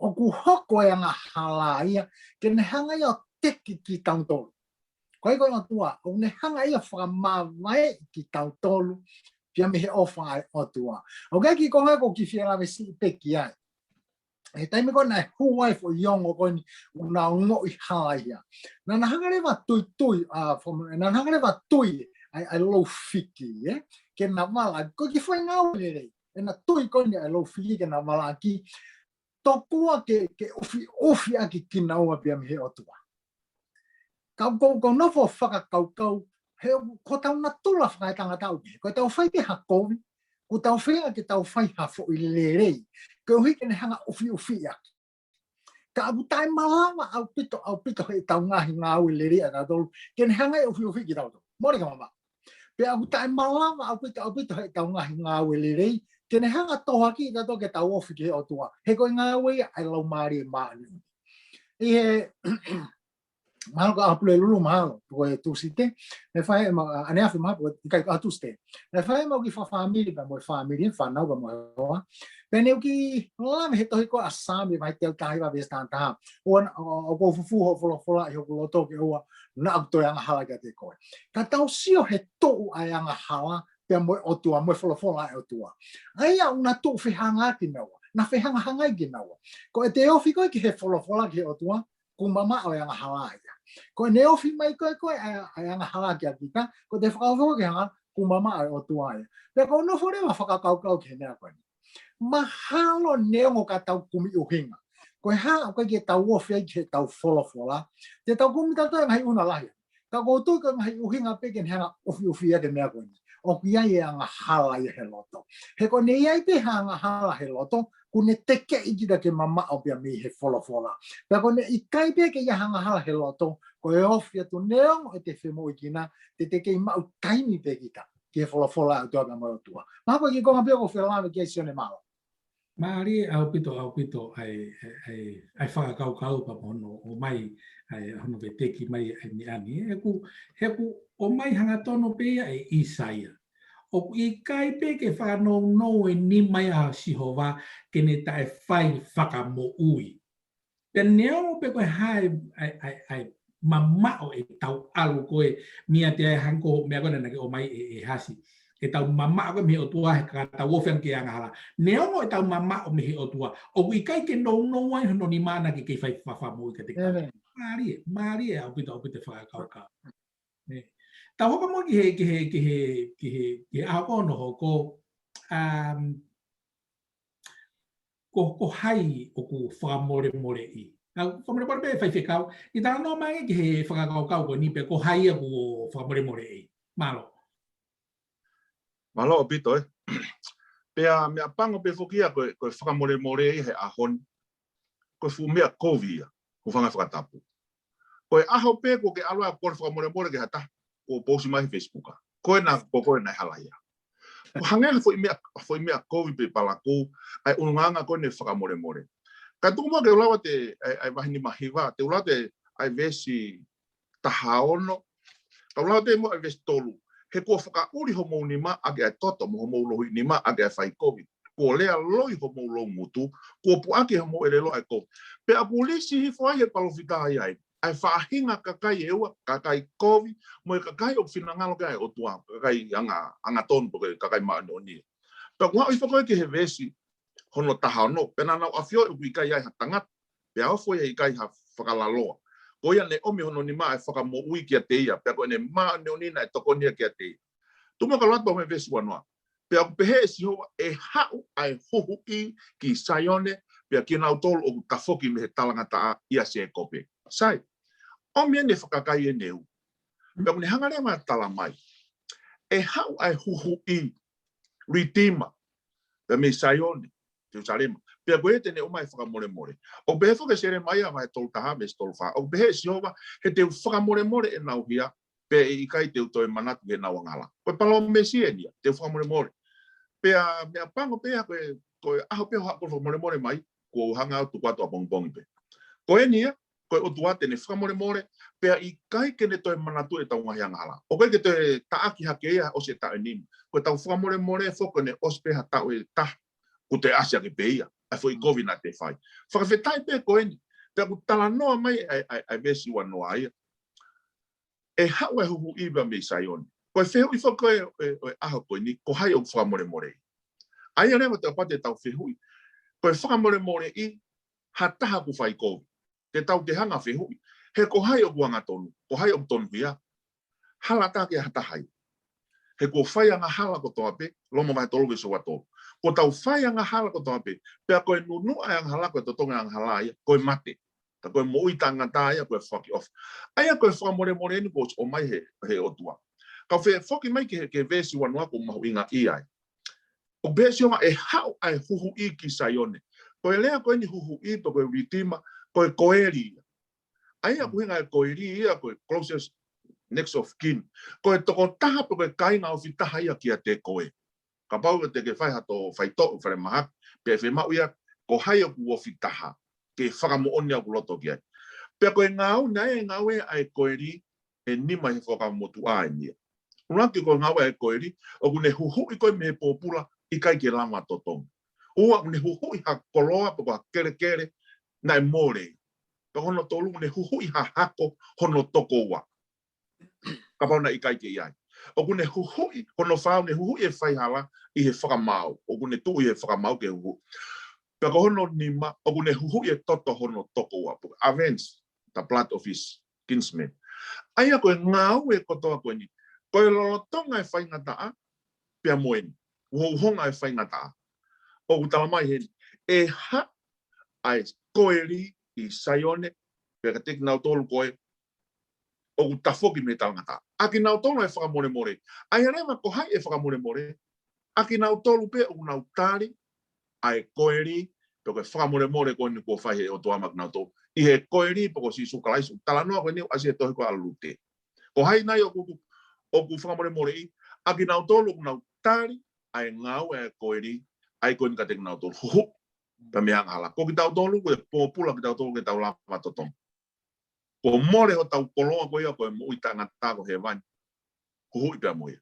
ʻOku hoko e angahala ia, ke ne hanga ia ʻo teki kitautolu. Ko e, ko e ʻOtua, ʻoku ne hanga ia ʻo fakamāvaeʻi kitautolu, pea mei he ʻofa ʻa e ʻOtua. ʻOku ʻi ai e kiʻi konga ʻoku ou kiʻi fie lave siʻi pē ki ai. He taimi ko ē naʻe hū ai e foʻi ongo ko eni, ʻoku na ongoʻi hala ia. Naʻa na hanga leva ʻo tuitui, ʻa, fo-, naʻa na hanga leva ʻo tui ʻa e, ʻa e lou fiki, ē? Ke na vala, ko e kiʻi foʻi ngāue lelei. ʻE na tui ko eni ʻa e lou fiki ke na vala ʻaki. Tokua ke, ke ʻufiʻufi ʻaki kinaua pea mei he ʻOtua. Ka ʻoku ou, ʻoku ou nofo ʻo fakakaukau, he ko hotau natula fakaetangata ʻoku pehē, ko ʻetau fai pē ha kovi, ʻoku tau feinga ke tau fai ha foʻi lelei, koeʻuhi ke ne hanga ʻo ʻufiʻufi ʻaki. Ka ʻoku taʻemalava ʻaupito, ʻaupito heʻetau ngaahi ngāue lelei ʻatautolu, ke ne hanga ʻo ʻufiʻufi kitautolu. Mole ka mamaʻo. Pea ʻoku taʻemalava ʻaupito, ʻaupito heʻetau ngaahi ngāue lelei, ke ne hanga ʻo tohoakiʻi kitautolu ke tau ofi ki he ʻOtua. He ko e ngāue ia ʻa e Laumālie Māʻoniʻoni. ʻI he, mahalo ko ʻApulelulu mahalo, ko e Tūsite, naʻe fai ʻema, ʻaneafi mahalo, ko e ʻikai ko e Tūsite. Naʻe fai ʻema kiʻi fakafāmili pea mo e fāmili, fānau pea mo e hoa. Pea ne u kiʻi lave he tohi ko ē ʻa Saame, vahe teau taha hiva veesi taha taha. ʻOua, ʻo, ʻo, ʻoku ou fufū hoʻo folofola ʻi hoku loto ke ʻoua naʻa ku toe angahala kiate koe. Ka tau sio he tuʻu ʻa e angahala, pea mo e ʻOtua, mo e folofola ʻa e ʻOtua. ʻA ia ʻoku na tuʻu fehangahangai kinaua, na fehangahangai kinaua. Ko ʻete ofi ko ē ki he folofola ki he ʻOtua, kuo mamaʻo e angahala ia. Ko ʻene ofi mai ko ē ko ē ʻa e, ʻa e angahala kiate kita, ko ʻete fakaofi ko ē ki he angahala, kuo mamaʻo e ʻOtua ia. Pea ʻoku ou nofo leva ʻo fakakaukau ki he meʻa ko eni. Mahalo neongo ka tau kumi ʻuhinga. Ko e hā ʻoku ʻikai ke tau ofi ai ki heʻetau folofola, te tau kumi tautolu e ngaahi ʻuhinga lahi. Ka ʻoku ou tui ko e ngaahi ʻuhinga pē ke ne hanga ʻo ʻufiʻufi ʻaki e meʻa ko eni. ʻOku ʻi ai e angahala ia he loto. He ko ʻene ʻi ai pē ha angahala he loto, kuo ne tekeʻi kita ke mamaʻo pea mei he folofola. Pea ko ʻene ʻikai pē ke ʻi ai ha angahala he loto, ko e ofi atu neongo ʻete femoʻuekina, te te kei maʻu taimi pē kita ki he folofola ʻa e ʻOtua pea mo e ʻOtua. Mahalo ko e kiʻi konga pē ʻoku ou fie lave ki ai Sione, mālō. Mālie ʻaupito, ʻaupito ʻa e, ʻa e, ʻa e fakakaukau pea mo hono ʻomai, ʻa e, hono veteki mai ʻa e meʻa ni. He ʻoku, he ʻoku ʻomai hangatonu pē ia ʻe ʻĪsaia. ʻOku ʻikai pē ke fakanounou e nima ia ʻa Sihova ke ne taʻefai fakamoʻui. Pea neongo pē ko e hā e, ʻa e, ʻa e, ʻa e mamaʻo ʻetau ʻalu ko ē meiate ia, hangē ko e meʻa ko ē naʻa ke ʻomai ē, ē Hasi. ʻEtau mamaʻo ko ē mei he ʻOtua he ka tau ofi ange ki he angahala. Neongo ʻetau mamaʻo mei he ʻOtua, ʻoku ʻikai ke nounou ai hono nima ʻana ke kei fai fakamoʻui kiate kitautolu. ʻĒmeni. Mālie, mālie ʻaupito, ʻaupito e fakakaukau. ʻĒ. Tau hoko muʻa ki he, ki he, ki he, ki he, ki he ʻaho ko hono hoko, um, ko, ko hai ʻoku fakamolemoleʻi. Naʻa ku fakamolemole pē faifekau, ʻi he talanoa mai ki he fakakaukau ko eni pē ko hai ia ʻoku fakamolemoleʻi. Mālō. Mālō ʻaupito, ē. Pea meʻapango pē foki ia ko e, ko e fakamolemole ia he ʻaho ni. Ko e fuʻu meʻa kovi ia, hūfanga he fakatapu. Ko e ʻaho pē kuo ke ʻalu ai ʻo kole fakamolemole ki ha taha, kuo post mai he Facebook. Ko ena, ko, ko ena e hala ia. Ko e hangē ha foʻi meʻa, foʻi meʻa kovi pē palakū, ʻa e ʻulungaanga ko eni e fakamolemole. Ka tuku muʻa ke u lau atu e, ʻa e, ʻa e vahe nima hiva, te u lau atu e, ʻa e veesi taha ono. Ka u lau atu muʻa e veesi tolu. He kuo fakaʻuli homou nima ʻaki ʻa e toto mo homou louhiʻi nima ʻaki ʻa e fai kovi. Kuo lea loi homou loungutu, kuo puʻaki homou ʻelelo ʻa e kovi. Pea ʻoku lisi hifo ai he palōfita ia ai ʻa e faʻahinga kakai ʻe ua, kakai kovi, mo e kakai ʻoku finangalo ki ai e ʻOtua, kakai anga, angatonu pe ko e kakai māʻoniʻoni. Pea ʻoku haʻu hifo ko ē ki he veesi hono taha ono, pea naʻa nau ʻafioʻi ʻoku ʻikai ai ha tangata, pea ofo ia ʻikai ha fakalaloa. Ko ia ne ʻomi hono nima ʻa e fakamoʻui kiate ia, pea ko ʻene māʻoniʻoni naʻe tokoni ia kiate ia. Tuku muʻa ke u lau atu pē mei he veesi uanoa. Pea ʻoku pehē ʻe Sihova, ʻe haʻu ʻa e huhuʻi ki Saione, pea kinautolu ʻoku tafoki mei he talangataʻa ʻia Sēkope. Sai, ʻomi ʻene fakakakai ʻene ū. Pea ʻoku ne hanga leva ʻo tala mai, ʻe haʻu ʻa e huhuʻi, Redeemer, pea mei Saione, Selusalema. Pea ko ia te ne ʻomai e fakamolemole. ʻOku pehē foki ʻe Selemaia vahe tolu taha veesi tolu fā. ʻOku pehē ʻe Sihova, he te u fakamolemole ʻenau hia, pea ʻe ʻikai te u toe manatu ki heʻenau angahala. Ko e palōmesi eni ia, te u fakamolemole. Pea meʻapango pē ia ko e, ko e ʻaho pē ʻoku haʻu ko e fakamolemole mai, kuo u hanga ʻo tuku atu ʻapongipongi pē. Ko eni ia, ko e ʻOtua te ne fakamolemole, pea ʻikai ke ne toe manatu ʻetau ngaahi angahala. ʻOku ʻikai ke toe taʻaki hake ia ʻosi e taʻu ʻe nima. Ko ʻetau fakamolemole foki ʻoku ne ʻosi pē ha taʻu ʻe taha, kuo toe ʻasi hake pē ia, ʻa e foʻi kovi naʻa te fai. Fakafetaʻi pē ko eni, pea ʻoku talanoa mai ʻa e, ʻa e, ʻa e veesi uanoa ia. ʻE haʻu ʻa e huhuʻi pea mei Saione. Ko e fehuʻi foki ʻo e, ʻo e, ʻo e ʻaho ko eni, ko hai ʻoku fakamolemoleʻi? ʻA ia leva te u pate ʻetau fehuʻi. Ko e fakamolemoleʻi ha taha ʻoku fai kovi. Te tau te hanga ʻo fehuʻi. He ko hai ʻoku angatonu, ko hai ʻoku tonuhia? Hala taha ki ha taha ia. He kuo fai angahala kotoa pē, Loma vahe tolu veesi ua tolu. Kuo tau fai angahala kotoa pē, pea ko e nunuʻa e angahala, ko e totongi angahala ia, ko e mate. Ka ko e moʻui taʻengata ia, ko e foaki ʻofa. ʻA ia ko e fakamolemole eni kuo ʻomai he, he ʻOtua. Ka u fie foki mai ki he, ki he veesi uanoa ʻoku mahuʻinga ia ai. ʻOku pehē ʻe Sihova ʻe haʻu ʻa e huhuʻi ki Saione. Ko e lea ko eni huhuʻi pe ko e Redeemer, ko e koeli ia. ʻA ia ʻoku ʻuhinga e koeli ia ko e closest next of kin. Ko e tokotaha pe ko e kāinga ofi taha ia kiate koe. Kapau te ke fai hato faitoʻo falemahaki, pea ʻe fiemaʻu ia ko hai ʻoku ofi taha, ke fakamoʻoni ʻoku loto ki ai. Pea ko e ngāue, naʻe ngāue ʻa e koeli ʻe nima he Fuakava Motuʻa eni ia. ʻUluaki ko e ngāue ʻa e koeli, ʻoku ne huhuʻi koe mei he pōpula ʻikai ke lava totongi. Ua, ʻoku ne huhuʻi ha koloa pe ko ha kelekele naʻe mole. Pea ko hono tolu, ʻoku ne huhuʻi ha hako hono tokoua. Kapau naʻe ʻikai ke ʻi ai. ʻOku ne huhuʻi, hono fā, ʻoku ne huhuʻi e faihala ʻi he fakamaau. ʻOku ne tuʻu ʻi he fakamaau ke huhuʻi. Pea ko hono nima, ʻoku ne huhuʻi e toto hono tokoua. Avenge the blood of his kinsmen. ʻA ia ko e ngāue kotoa ko eni. Ko e lolotonga e faingataʻa, pea mo eni. Uhouhonga e faingataʻa. ʻOku tala mai heni, ʻe haʻu ʻa e koeli ʻi Saione, pea kiate kinautolu ko ē ʻoku tafoki mei he talangataʻa. ʻA kinautolu ʻe fakamolemole. ʻA ia leva ko hai ʻe fakamolemole? ʻA kinautolu pē ʻoku nau tali ʻa e koeli, pe ko e fakamolemole ko eni kuo fai he ʻOtua maʻa kinautolu. ʻI he koeli pe ko Sīsū Kalaisi, ʻoku talanoa ko eni ʻoku ʻasi he tohi ko ē ʻa Lute. Ko hai nai ʻoku, ʻoku fakamolemoleʻi? ʻA kinautolu ʻoku nau tali ʻa e ngāue ʻa e koeli, ʻa ia ko eni kiate kinautolu. Huhuʻi pea mei he angahala. Ko kitautolu, ko e pōpula kitautolu ke tau lava totongi. Kuo mole hotau koloa ko ia ko e moʻui taʻengata ko hēvani. Huhuʻi pea mo ia.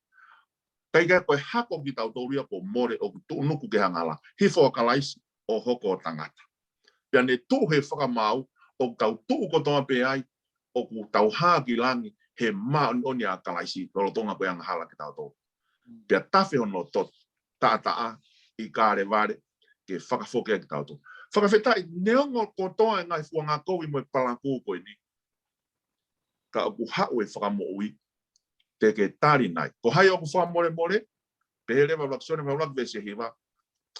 Kae kehe ko e hako kitautolu ia kuo mole ʻoku tuʻunuku ki he angahala. Hifo ʻa Kalaisi ʻo hoko ʻo tangata. Pea ne tuʻu he fakamaau ʻoku tau tuʻu kotoa pē ai ʻoku tau hā ki langi he māʻoniʻoni ʻa Kalaisi lolotonga ko e angahala kitautolu. Pea tafe hono toto, taʻataʻa ʻi Kalevale, ke fakafoki ai kitautolu. Fakafetaʻi, neongo kotoa e ngaahi fuʻu ngaahi kovi mo e palakū ko eni. Ka ʻoku haʻu e fakamoʻui, te ke tali nai. Ko hai ʻoku fakamolemole, pehē leva ʻuluaki Sione vahe ʻuluaki veesi hiva,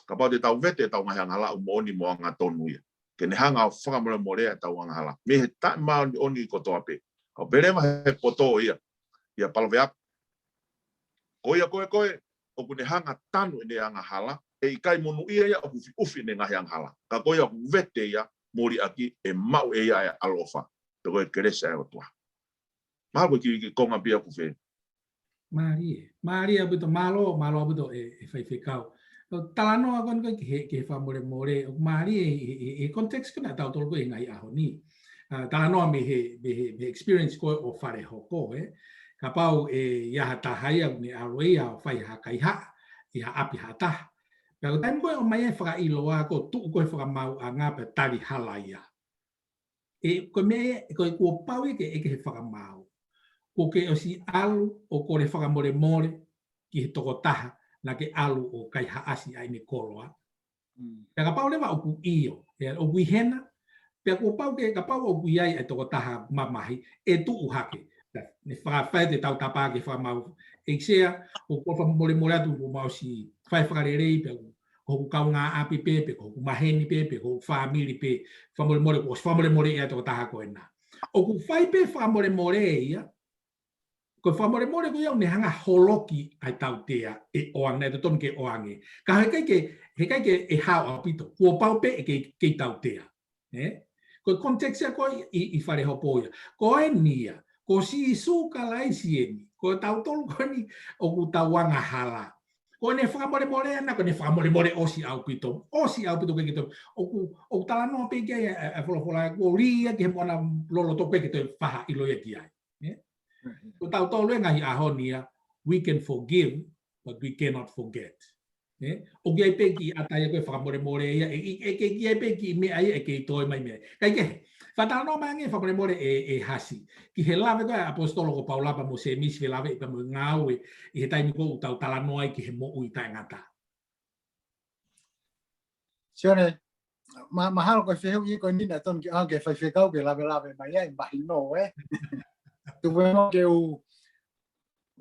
kapau te tau vete ʻetau ngaahi angahala ʻoku moʻoni mo angatonu ia. Ke ne hanga ʻo fakamolemoleʻi ʻetau angahala. Mei he taʻemāʻoniʻoni kotoa pē. Ka ʻoku pehē leva he poto ia, ʻia Paloveape. Ko ia ko ē ko ē, ʻoku ne hanga tanu ʻene angahala, ʻe ʻikai monūʻia ia ʻoku ʻufiʻufi ʻene ngaahi angahala. Ka ko ia ʻoku vete ia, mou liʻaki, ʻe maʻu ʻe ia ʻa e ʻaloʻofa. Pe ko e kelesi ʻa e ʻOtua. Mahalo ko e kiʻi, kiʻi konga pē ia ʻoku fē. Mālie. Mālie ʻaupito, mālō, mālō ʻaupito e, e faifekau. ʻO talanoa ko eni ko ē ki he, ki he fakamolemole, ʻoku mālie he, he, he context ko ena ʻa tautolu ko ē he ngaahi ʻaho ni. ʻA, talanoa mei he, mei he, mei he experience ko ē ʻo Falehoko, ē. Kapau ʻe ʻi ai ha taha ia ʻoku ne ʻalu ia ʻo fai ha kaihaʻa ʻi ha ʻapi ha taha. Pea ko e taimi ko ē ʻoku ʻomai ai e fakaʻiloa ko e tuʻu ko ē he fakamaauʻanga pea tali hala ia. ʻE, ko e meʻa, ko e kuo pau ia ke ʻeke he fakamaau. Kuo ke ʻosi ʻalu ʻo kole fakamolemole ki he tokotaha naʻa ke ʻalu ʻo kaihaʻasi ai ʻene koloa? Mm. Pea kapau leva ʻoku ʻio, ʻe, ʻoku ʻi hena, pea kuo pau ke kapau ʻoku ʻi ai e tokotaha mamahi, ʻe tuʻu hake. Pea ne fakafai te tau tapa ke fakamau. ʻEiki Sea, ʻoku ou fakamolemole atu kuo mau ʻosi fai fakalelei pea ko hoku kaungāʻapi pē, pe ko hoku maheni pē, pe ko hoku fāmili pē, fakamolemole, kuo ʻosi fakamolemole ʻe au e tokotaha ko ena. ʻOku fai pē fakamolemole ia, ko e fakamolemole ko ia ʻoku ne hanga holoki ai tautea ʻe ʻoange, ʻe totonu ke ʻoange. Ka heʻikai ke, heʻikai ke ʻe hao ʻaupito, kuo pau pē ʻe kei, kei tautea. ʻE? Ko e context ia ko ē ʻi, ʻi Fale Hopo ia. Ko eni ia, ko Sīsū Kalaisi eni, ko tautolu ko eni ʻoku tau angahala. Ko ʻene fakamolemole ena, ko ʻene fakamolemole ʻosi ʻaupito, ʻosi ʻaupito ke kito. ʻOku, ʻoku talanoa pē ki ai e, e, e folofola, kuo lī ia ki he moana loloto ʻoku ʻikai ke toe faʻa ʻilo ia ki ai. ʻE? Ko tautolu e ngaahi ʻaho ni ia, we can forgive, but we cannot forget. ʻE? ʻOku ʻi ai pē kiʻi ʻata ia ko e fakamolemole ia, ʻe, ʻe, ʻe kei ʻi ai pē kiʻi meʻa ia, ʻe kei toe mai mei ai. Kae kehe, fakatalanoa mai ange fakamolemole ʻe, ʻe Hasi. Ki he lave ko ē ʻa e ʻaposetolo ko Paula pea mo Sēmisi, fie lave pea mo e ngāue, ʻi he taimi ko ē ʻoku tau talanoa ai ki he moʻui taʻengata. Sione, ma-, mahalo ko e fehuʻi ko eni naʻe totonu ke ʻoange ki he faifekau ke lavelave mai ai, mahino, ē? Tuku muʻa ke u,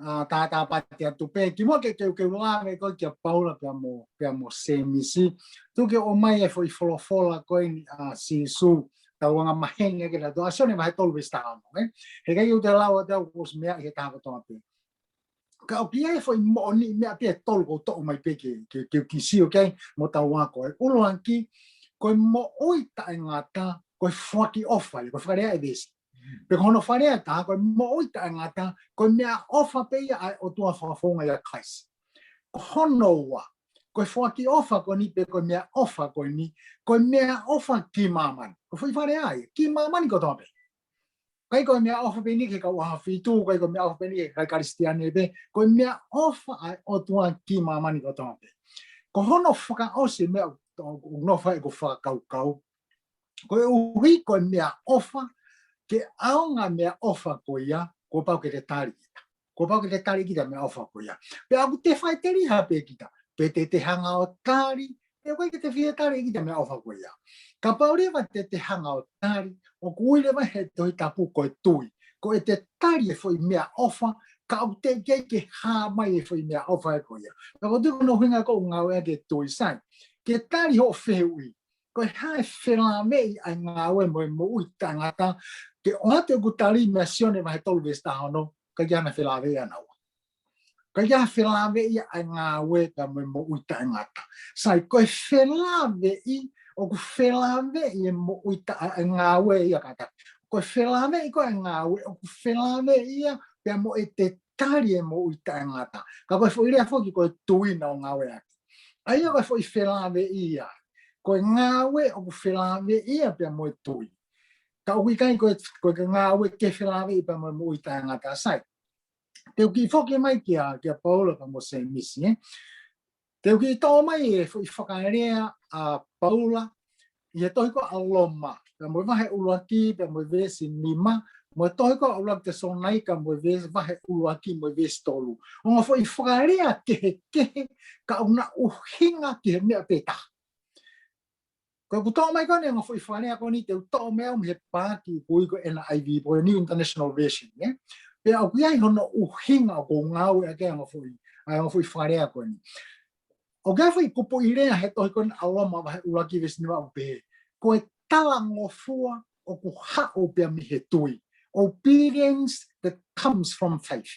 ʻa, tātāpati atu pē, kimuʻa ke, ke, ke u lave ko ē kia Paula pea mo, pea mo Sēmisi. Tuku ke ʻomai e foʻi folofola ko eni ʻa Sīsū, tau anga maheni ʻaki ʻa e tohi ʻa Sione vahe tolu veesi taha ono, ē? Heʻikai ke u toe lau atu au kuo ʻosi meaʻi he taha kotoa pē. Ka ʻoku ʻi ai e foʻi moʻoni meʻa pē ʻe tolu ʻoku ou toʻo mai pē ke, ke, ke u kiʻi sio ki ai mo tau ako. ʻUluaki, ko e moʻui taʻengata, ko e foaki ʻofa ia, ko e fakalea ʻe veesi. Pe ko hono fakalea ʻe taha, ko e moʻui taʻengata, ko e meʻaʻofa pē ia ʻa e ʻOtua fakafofonga ʻia Kalaisi. Ko hono ua, ko e foaki ʻofa ko eni pe ko e meʻaʻofa ko eni, ko e meʻaʻofa ki māmani. Ko e foʻi fakalea ia, ki māmani kotoa pē. ʻIkai ko e meʻaʻofa pē eni ki he kau ʻAhofitu, ʻikai ko e meʻaʻofa pē eni ki he kau Kalisitiane pē, ko e meʻaʻofa ʻa e ʻOtua ki māmani kotoa pē. Ko hono fakaʻosi meʻa ʻoku, ʻoku nofo ai ʻeku fakakaukau. Koeʻuhi ko e meʻaʻofa, ke ʻaonga meʻaʻofa ko ia, kuo pau ke te tali kita. Kuo pau ke te tali kita meʻaʻofa ko ia. Pea ʻoku te faʻiteliha pē kita. Pe te te hanga ʻo tali, pe ʻoku ʻikai ke te fie tali kita meʻaʻofa ko ia. Kapau leva te te hanga ʻo tali, ʻoku ui leva he Tohi Tapu ko e tui. Ko e te tali e foʻi meʻaʻofa, ka ʻoku teʻeki ai ke hā mai e foʻi meʻaʻofa ko ia. Pea ko e tui ko hono ʻuhinga ko ʻeku ngāueʻaki e tui, sai. Ke tali hoʻo fehuʻi. Ko e hā e felāveʻi ʻa e ngāue mo e moʻui taʻengata, ke ʻoatu ʻeku tali meia Sione vahe tolu veesi taha ono, ʻikai ke ʻi ai hano felāveʻi ʻanaua. ʻIkai ke ʻi ai ha felāveʻi ʻa e ngāue pea mo e moʻui taʻengata. Sai, ko e felāveʻi, ʻoku felāveʻi e moʻui taʻe-, e ngāue ia kātaki. Ko e felāveʻi ko e ngāue, ʻoku felāveʻi ia pea mo e te tali e moʻui taʻengata. Ka ko e foʻi lea foki ko e tui naʻa ku ngāueʻaki. ʻA ia ko e foʻi felāveʻi ia. Ko e ngāue ʻoku felāveʻi ia pea mo e tui. Ka ʻoku ʻikai ko e, ko e ngāue ke felāveʻi pea mo e moʻui taʻengata, sai. Te u kiʻi foki mai kia, kia Paula pea mo Sēmisi, ē. Te u kiʻi toʻo mai e foʻi fakalea ʻa Paula, ʻi he tohi ko ē ʻa Loma, pea mo e vahe ʻuluaki, pea mo e veesi nima, mo e tohi ko ē ʻa ʻuluaki Tesalonaika, mo e veesi, vahe ʻuluaki, mo e veesi tolu. Ongo foʻi fakalea kehekehe, ka ʻoku na ʻuhinga ki he meʻa pē taha. Ko ʻeku toʻo mai ko eni, ongo foʻi fakalea ko eni, te u toʻo mai au mei he paaki ʻoku ui ko e N I V, ko e New International Version, ē? Pea ʻoku ʻi ai hono ʻuhinga ʻoku ou ngāueʻaki ai ongo foʻi, ʻa e ongo foʻi fakalea ko eni. ʻOku ʻi ai e foʻi kupuʻi lea he tohi ko eni ʻa Loma vahe ʻuluaki veesi nima ʻoku pehē. Ko e talangofua ʻoku haʻu pea mei he tui. Obedience that comes from faith.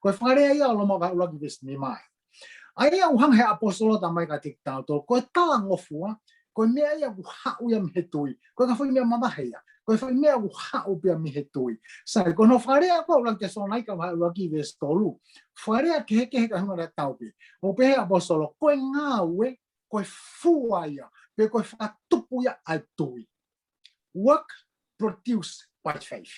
Ko e fakalea ia ʻa Loma vahe ʻuluaki veesi nima. ʻA ia ʻoku hanga he ʻaposetolo ʻo talamai kiate kitautolu. Ko e talangofua, ko e meʻa ia ʻoku haʻu ia mei he tui. Ko e ka foʻi meʻa mavahe ia. Ko e foʻi meʻa ʻoku haʻu pea mei he tui. Sai, ko hono fakalea ko ē ʻuluaki Tesalonaika vahe ʻuluaki veesi tolu. Fakalea kehekehe ka ʻuhinga tatau pē. ʻOku pehē ʻaposetolo, ko e ngāue, ko e fua ia, pe ko e fakatupu ia ʻa e tui. Work produced by faith.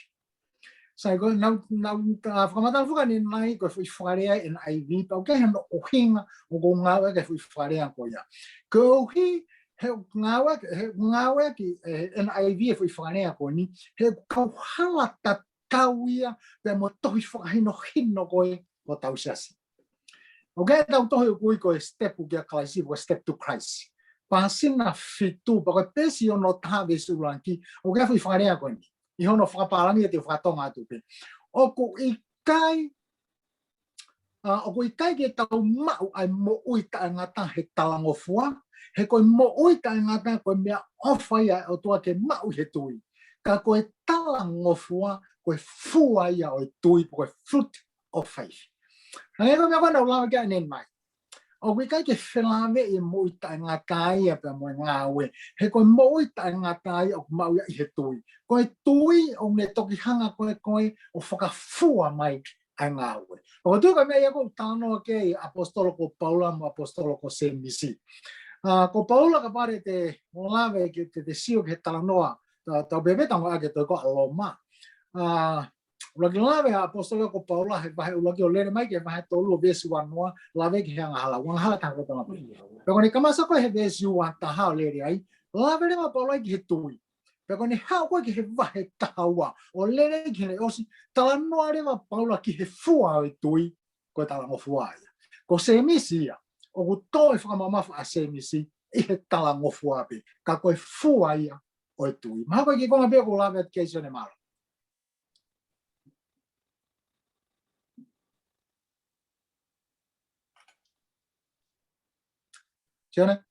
Sai, ko e naʻa ku, naʻa ku, ʻa, fakamatala foki ʻanenai, ko e foʻi fakalea N I V, pea ʻoku ʻi ai hono ʻuhinga ʻoku ou ngāueʻaki e foʻi fakalea ko ia. Koeʻuhi, he ʻoku ngāueʻaki, he ʻoku ngāueʻaki, ē, N I V e foʻi fakalea ko eni, he ʻoku kauhala tatau ia, pea mo e tohi fakahinohino ko ē ʻo hotau siasi. ʻOku ʻi ai ʻetau tohi ʻoku ui ko e Step kia Kalaisi, ko e Step to Christ. pāsina fitu, pea ko e peesi ono taha veesi ʻuluaki, ʻoku ʻi ai e foʻi fakalea ko eni. ʻI hono fakapālangi ʻe te u fakatonga atu pē. ʻOku ʻikai, ʻa, ʻoku ʻikai ke tau maʻu ʻa e moʻui taʻengata he talangofua, he ko e moʻui taʻengata ko e meʻaʻofa ia ʻa e ʻOtua ke maʻu he tui. Ka ko e talangofua, ko e fua ia ʻo e tui, ko e fruit of faith. Hangē ko e meʻa ko ē naʻa ku lave ki ai ʻanenai. ʻOku ʻikai ke felāveʻi e moʻui taʻengata ia pea mo e ngāue. He ko e moʻui taʻengata ia ʻoku maʻu ia ʻi he tui. Ko e tui ʻoku ne toki hanga ko ē ko ē ʻo fakafua mai ʻa e ngāue. ʻOku tui ko e meʻa ia ʻoku talanoa ki ai ʻapositolo ko Paula mo ʻapositolo ko Sēmisi. ʻA, ko Paula kapau te te lave ke te, te sio ki he talanoa, ta, tau pehē pē tau ngāueʻaki e tohi ko ē ʻa Loma. ʻA, ʻuluaki lave ʻa ʻapositolo ko Paula he vahe ʻuluaki ʻo lele mai ki he vahe tolu ʻo veesi uanoa, lave ki he angahala, ʻū angahala taha ko ē tau ngāueʻaki. Pea ko ʻene kamata ko ē he veesi uataha ʻo lele ai, lave leva ʻa Paula ki he tui. Pea ko ʻene haʻu ko ē ki he vahe taha ua, ʻo lele ki heʻene ʻosi, talanoa leva ʻa Paula ki he fua ʻo e tui, ko e talangofua ia. Ko Sēmisi ia, ʻoku toe fakamamafa ʻa Sēmisi ʻi he talangofua pē, ka ko e fua ia ʻo e tui. Mahalo ko e kiʻi konga pē ʻoku lave atu ki ai Sione, mālō. Sione?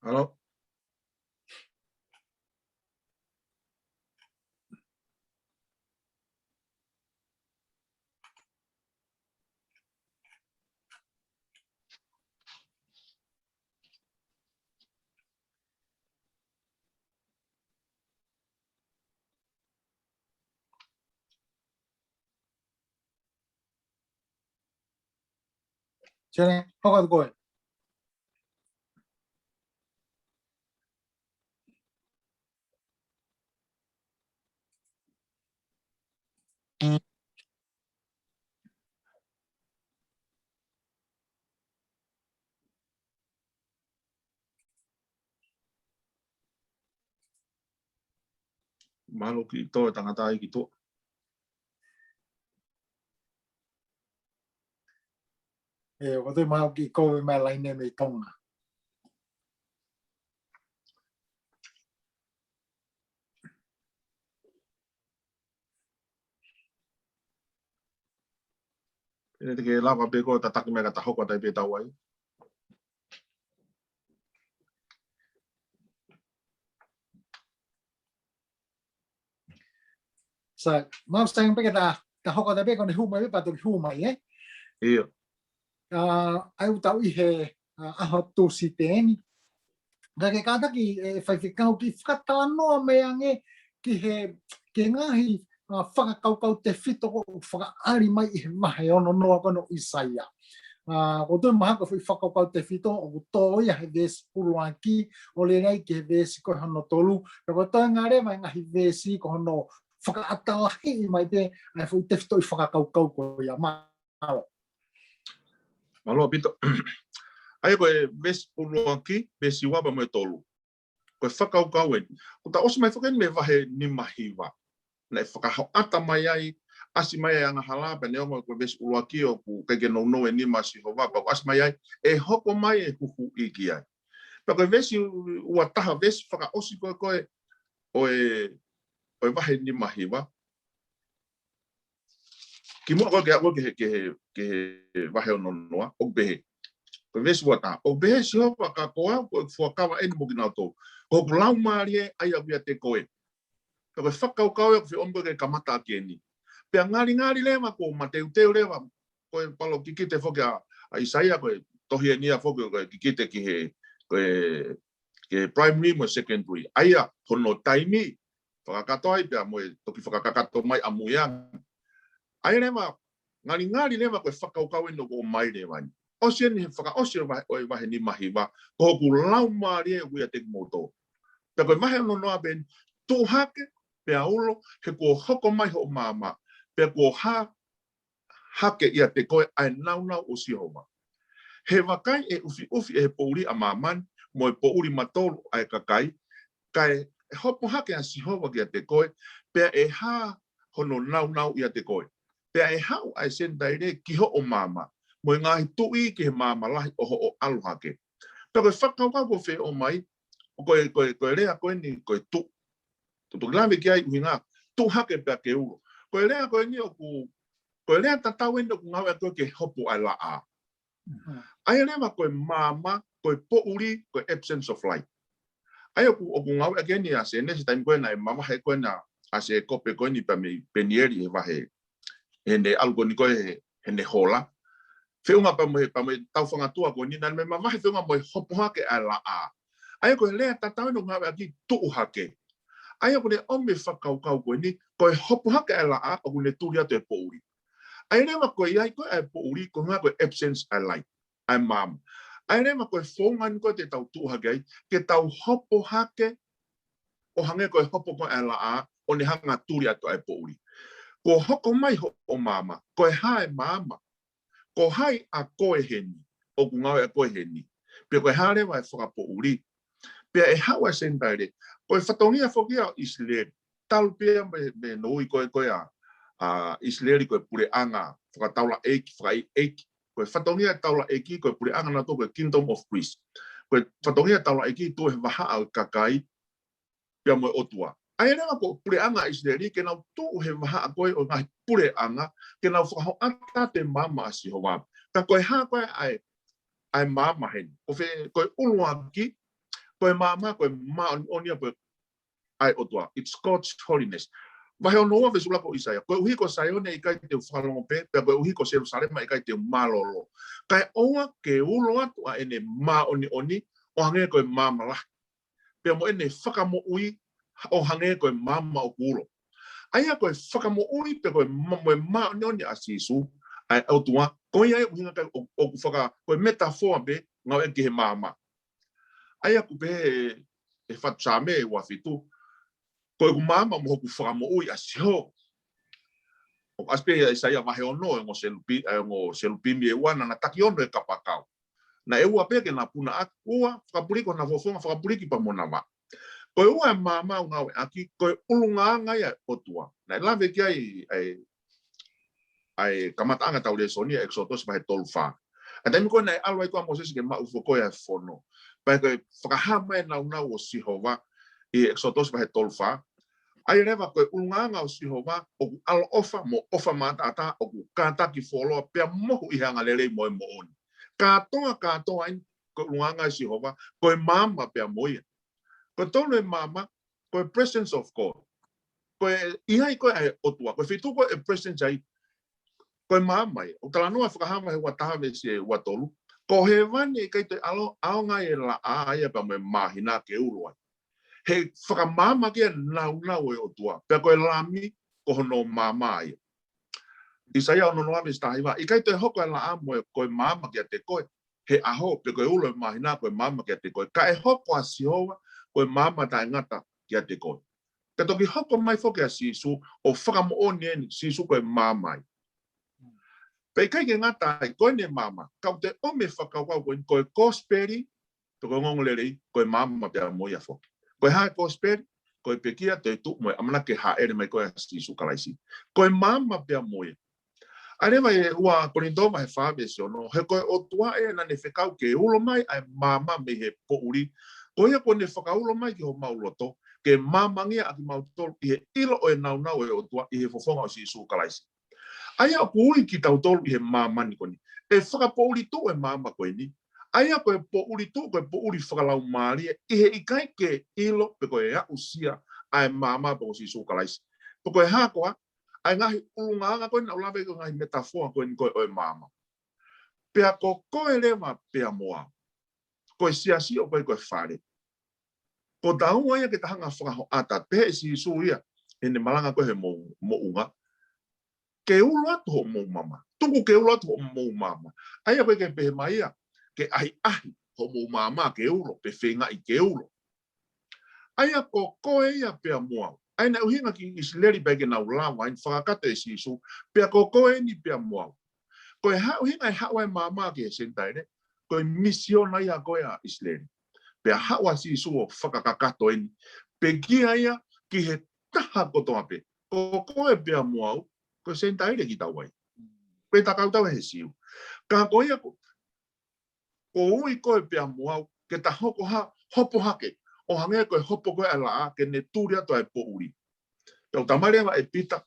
Hello? Sione, hoko atu koe. Mahalo kiʻi tō e tangata ai ki tuʻa. ʻE, ʻoku ou tui mahalo kiʻi kovi mai laine mei Tonga. Pea te ke lava pē koe ʻo tataki mai ka ta hoko atu ai pē tau ai. So, mau sai pē ke ta, ta hoko atu ai pē ko ʻene hū mai pē pea toki hū mai, ē? ʻIo. ʻA, ʻa ia ʻoku tau ʻi he, ʻa, ʻaho Tūsite eni. Ka ke kātaki ʻe faifekau ke fakatalanoa mai ange ki he, ki he ngaahi, ʻa, fakakaukau tefito ʻoku fakaʻali mai ʻi he vahe ono noa ko eni ʻo ʻIsaia. ʻA, ʻoku ou tui mahalo ko e foʻi fakakaukau tefito ʻoku tō ia he veesi ʻuluaki ʻo lele ai ki he veesi ko hono tolu. Pea ko e toenga leva e ngaahi veesi ko hono fakaʻatalahiʻi mai pē ʻa e foʻi tefitoʻi fakakaukau ko ia. Mālō. Mālō ʻaupito. ʻA ia ko e veesi ʻuluaki, veesi ua pea mo e tolu. Ko e fakakaukau eni. Kuo ta ʻosi mai foki eni mei he vahe nima hiva. Naʻe fakahoʻata mai ai, ʻasi mai ai angahala, pea neongo ko e veesi ʻuluaki ʻoku ʻikai ke nounou e nima ʻa Sihova, pea ʻoku ʻasi mai ai, ʻe hoko mai e huhuʻi ki ai. Pea ko e veesi ua taha, veesi fakaʻosi ko ē ko ē, ʻo e, ʻo e vahe nima hiva. Kimuʻa ko ē ke aʻu ki he, ki he, ki he vahe ono noa, ʻoku pehē. Ko e veesi ua taha. ʻOku pehē ʻe Sihova, ka ko au, ko e fuakava eni mo kinautolu. Ko hoku laumālie ʻa ia ʻoku ʻiate koe. Pea ko e fakakaukau ia ʻoku feʻomi ko ē ke kamata ʻaki eni. Pea ngalingali leva kuo mateuteu leva, ko e palo kikite foki ʻa, ʻa ʻIsaia ko e tohi eni ia foki ko e kikite ki he, ko e, ki he primary mo e secondary. ʻA ia, hono taimi, fakakakato ai pea mo e toki fakakakato mai ʻamui ange. ʻA ia leva, ngalingali leva ko e fakakaukau eni ʻoku ʻomai leva eni. ʻOsi eni he fakaʻosi ʻo e vahe, ʻo e vahe nima hiva, ko hoku laumālie ʻoku ʻiate kimoutolu. Pea ko e vahe ono noa pē eni, tuʻu hake, pea ulo, he kuo hoko mai hoʻo maama, pea kuo hā hake ʻiate koe ʻa e nāunau ʻo Sihova. He vakai ʻe ʻufiʻufi ʻe he poʻuli ʻa māmani, mo e poʻuli matolu ʻa e kakai, kae hopo hake ʻa Sihova kiate koe, pea ʻe hā hono nāunau ʻiate koe. Pea ʻe haʻu ʻa e Senitaile ki hoʻo maama, mo e ngaahi tuʻi ki he maama lahi ʻo hoʻo ʻalu hake. Pea ko e fakakaukau ko ē ʻoku ʻomai, ʻo ko e, ko e, ko e lea ko eni, ko e tuʻu. Tuʻu, tuʻu lave ki ai ʻuhinga, tuʻu hake pea ke ulo. Ko e lea ko eni ʻoku, ko e lea tatau eni ʻoku ngāueʻaki ko ē ke hopo ʻa e laʻā. ʻA ia leva ko e maama, ko e poʻuli, ko e absence of light. ʻA ia ʻoku, ʻoku ngāueʻaki eni ʻa Sēnesi taimi ko ē naʻe mavahe ko ē ʻa Sēkope ko eni pea mei Penieli he vahe. Heʻene ʻalu ko eni ko ē he, heʻene hola. Feʻunga pea mo e, pea mo e tau fangatua ko eni, naʻa ne mavahe feʻunga mo e hopo hake ʻa e laʻā. ʻA ia ko e lea tatau eni ʻoku ngāueʻaki tuʻu hake. ʻA ia ʻoku ne ʻomai e fakakaukau ko eni, ko e hopo hake ʻa e laʻā, ʻoku ne tuli atu e poʻuli. ʻA ia leva ko e ʻi ai ko ē ʻa e poʻuli, ko e ʻuhinga ko e absence ʻa e light, ʻa e maama. ʻA ia leva ko e founga eni ko ē te tau tuʻu hake ai, ke tau hopo hake, ʻo hangē ko e hopo ko ē ʻa e laʻā, ʻo ne hanga tuli atu ʻa e poʻuli. Kuo hoko mai hoʻo maama, ko e hā e maama, ko hai ʻa koe heni, ʻoku ngāueʻaki ʻa koe heni. Pea ko e hā leva e fakapoʻuli. Pea ʻe haʻu ʻa e Senitaile, ko e fatongia foki ia ʻo ʻIsileli. Talu pē ia mei, mei he nounou ko ē ko ē ʻa, ʻa ʻIsileli ko e puleʻanga fakataulaʻeiki, fakaʻeiʻeiki. Ko e fatongia taulaʻeiki, ko e puleʻanga naʻe tō ko e Kingdom of Priests. Ko e fatongia taulaʻeiki tuʻu he vahaʻa ʻo e kakai, pea mo e ʻOtua. ʻA ia leva ko e puleʻanga ʻIsileli, ke nau tuʻu he vahaʻa ko ē ʻo e ngaahi puleʻanga, ke nau fakahoʻata atu e maama ʻa Sihova. Ka ko e hā ko ē ʻa e, ʻa e maama heni. Ko fē, ko e ʻuluaki, ko e maama, ko e māʻoniʻoni ʻa e, ʻa e ʻOtua. It's God's holiness. Vahe ono ua veesi ʻuluaki ʻo ʻIsaia. Koeʻuhi ko Saione ʻe ʻikai te u fakalongo pē, pea koeʻuhi ko Selūsalema ʻe ʻikai te u mālōlō. Kae ʻoua ke ulo atu ʻa ʻene māʻoniʻoni, ʻo hangē ko e maama lahi. Pea mo ʻene fakamoʻui, ʻo hangē ko e maama ʻoku ulo. ʻA ia ko e fakamoʻui pea ko e ma-, mo e māʻoniʻoni ʻa Sīsū, ʻa e ʻOtua, ko ia ʻoku ʻuhinga ki ai ʻo, ʻoku faka-, ko e metafoa pē, ngāueʻaki he maama. ʻA ia ʻoku pehē ʻe he fatu Saame ʻe ua fitu, ko ʻeku maama mo hoku fakamoʻui ʻa Sihova. ʻOku ʻasi pē ʻia ʻIsaia vahe ono, ʻa e ongo selupi-, ʻa e ongo selupimi ʻe ua naʻa na taki ono e kapakau. Naʻe ua pē ke na puna ʻaki, ua, fakapuliki hona fofonga, fakapuliki pea mo hona vaʻa. Ko e ua e maama ʻoku ngāueʻaki, ko e ʻulungaanga ia ʻo e ʻOtua. Naʻe lave ki ai ʻa e, ʻa e kamataʻanga ʻetau lēsoni ʻa ʻEkisoto vahe tolu fā. ʻA e taimi ko ē naʻe ʻalu ai ko ē ʻa Mōsese ke maʻu foki ʻa e fono. Pea ko e fakahā mai e nāunau ʻo Sihova ʻi ʻEkisoto vahe tolu fā. ʻA ia leva ko e ʻulungaanga ʻo Sihova, ʻoku ʻaloʻofa mo ʻofa maʻataʻatā, ʻoku kātaki fuoloa pea mohu ʻi he angalelei mo e moʻoni. Kātoa, kātoa eni, ko e ʻulungaanga ʻo Sihova, ko e maama pea mo ia. Ko e tolu e maama, ko e presence of God. Ko e ʻi ai ko ē ʻa e ʻOtua, ko e feituʻu ko ē ʻe presence ai, ko e maama ia. ʻOku talanoa Fakahā vahe ua taha veesi ua tolu. Ko hēvani ʻe ʻikai toe ʻalo-, ʻaonga ʻi he laʻā ia pea mo e māhina ke ulo ai. He fakamaama ki ai e nāunau ʻo e ʻOtua. Pea ko e Lami, ko hono maama ia. ʻIsaia ono noa veesi taha hiva. ʻIkai toe hoko e laʻā mo e, ko e maama kiate koe he ʻaho, pe ko e ulo e māhina ko e maama kiate koe. Ka ʻe hoko ʻa Sihova, ko e maama taʻengata kiate koe. Pea toki hoko mai foki ʻa Sīsū ʻo fakamoʻoni eni, Sīsū ko e maama ia. Pea ʻikai ke ngata ai, ko eni e maama, ka ʻoku toe ʻomai e fakakaukau ko eni, ko e kosipeli, pe ko e ongoongolelei, ko e maama pea mo ia foki. Ko e hā e kosipeli, ko e pekia, toetuʻu mo e ʻamanaki ke hāʻele mai ko ē ʻa Sīsū Kalaisi. Ko e maama pea mo ia. ʻA ia leva ʻi he ua Kolinitō vahe fā veesi ono, he ko e ʻOtua ē naʻa ne fekau ke ulo mai ʻa e maama mei he poʻuli. Ko ia kuo ne fakaulo mai ki homau loto, ke maamangia ʻa kimautolu ʻi he ʻilo ʻo e nāunau ʻo e ʻOtua ʻi he fofonga ʻo Sīsū Kalaisi. ʻA ia ʻoku ui kitautolu ʻi he māmani ko eni. ʻE fakapoʻuli tuʻu e maama ko eni. ʻA ia ko e poʻuli tuʻu, ko e poʻuli fakalaumālie, ʻi he ʻikai ke ʻilo pe ko e aʻusia ʻa e maama pe ko Sīsū Kalaisi. Pe ko e hā koā, ʻa e ngaahi ʻulungaanga ko eni naʻa ku lave ki ai, ngaahi metafoa ko eni ko ē ʻo e maama. Pea ko koe leva pea mo au. Ko e siasi ʻoku ʻikai ko e fale. Ko taua ia ke ta hanga fakahoʻata, pehē ʻe Sīsū ia, ʻi heʻene malanga ko ē he mo-, moʻunga. Ke ulo atu hoʻomou maama. Tuku ke ulo atu hoʻomou maama. ʻA ia ko e ke pehē mai ia, ke ʻahiʻahi hoʻomou maama ke ulo, pe feingaʻi ke ulo. ʻA ia ko koe ia pea mo au. ʻA ia naʻe ʻuhinga ki ʻIsileli pea ʻikai ke nau lava, ʻa ia naʻe fakakakato ʻe Sīsū, pea ko koe eni pea mo au. Ko e hā e ʻuhinga e haʻu ʻa e maama ki he Senitaile, ko e misiona ia ko ē ʻa ʻIsileli. Pea haʻu ʻa Sīsū ʻo fakakakato eni. Pekia ia ki he taha kotoa pē. Ko koe pea mo au, ko e Senitaile kitaua ia. Pe ta kau tau he Siu. Ka ko ia ko, ko ui koe pea mo au, ke ta hoko ha, hopo hake, ʻo hangē ko e hopo ko ē ʻa e laʻā, ke ne tuli atu ʻa e poʻuli. Pea ʻoku talamai leva ʻe Pita,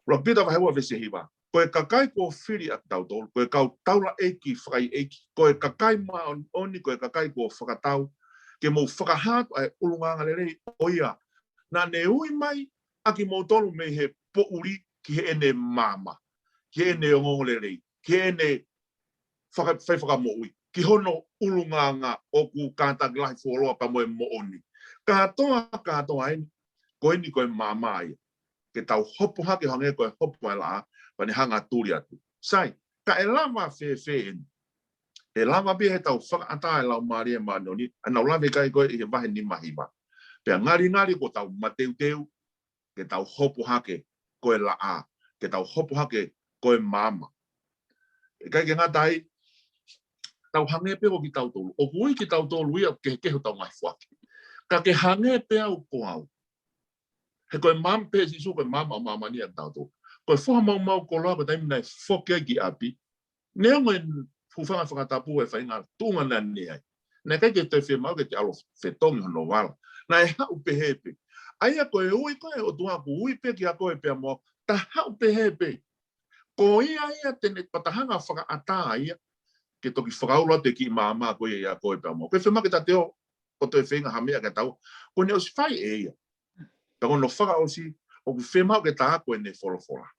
ʻuluaki Pita vahe ua veesi hiva: Ko e kakai kuo fili ʻa kitautolu, ko e kau taulaʻeiki fakaʻeiʻeiki, ko e kakai māʻoniʻoni, ko e kakai kuo fakatau, ke mou fakahā atu ʻa e ʻulungaanga lelei ʻo ia naʻa ne ui mai ʻa kimoutolu mei he poʻuli ki heʻene maama, ki heʻene ongoongolelei, ki heʻene faka-, fai fakamoʻui, ki hono ʻulungaanga ʻoku kātaki lahi fuoloa pea mo e moʻoni. Kātoa, kātoa eni, ko eni ko e maama ia. Ke tau hopo hake hangē ko e hopo ʻa e laʻā, pea ne hanga ʻo tuli atu. Sai, ka ʻe lava fēfē eni? ʻE lava pē heʻetau fakaʻatā e Laumālie Māʻoniʻoni, ʻa ia naʻa ku lave ki ai ko ē ʻi he vahe nima hiva. Pea ngalingali kuo tau mateuteu, ke tau hopo hake ko e laʻā, ke tau hopo hake ko e maama. ʻIkai ke ngata ai, tau hangē pē ko kitautolu. ʻOku ui kitautolu ia ke, ke hotau ngaahi foaki. Ka ke hangē pē au ko au. He ko e maama pē ʻa Sīsū, ko e maama ʻo māmani ʻa kitautolu. Ko e foha maumau koloa, ko e taimi naʻe foki ai ki ʻapi, neongo e hūfanga he fakatapu e faʻahinga tuʻunga naʻe ʻi ai, naʻe ʻikai ke toe fiemaʻu ke te ʻalu ʻo fetongi hono vala. Naʻe haʻu pehē pē. ʻA ia ko e ui ko ē ʻa e ʻOtua, ʻoku ui pē kiate koe pea mo au, ta haʻu pehē pē. Ko ia ia te ne pea ta hanga ʻo fakaʻatā ia, ke toki fakaulo atu e kiʻi maama ko ia ʻia koe pea mo au. Ko e fiemaʻu ke ta te ō ʻo toe feinga ha meʻa ke tau, kuo ne ʻosi fai ʻe ia. Pea ko hono fakaʻosi, ʻoku fiemaʻu ke ta ako ʻene folofola.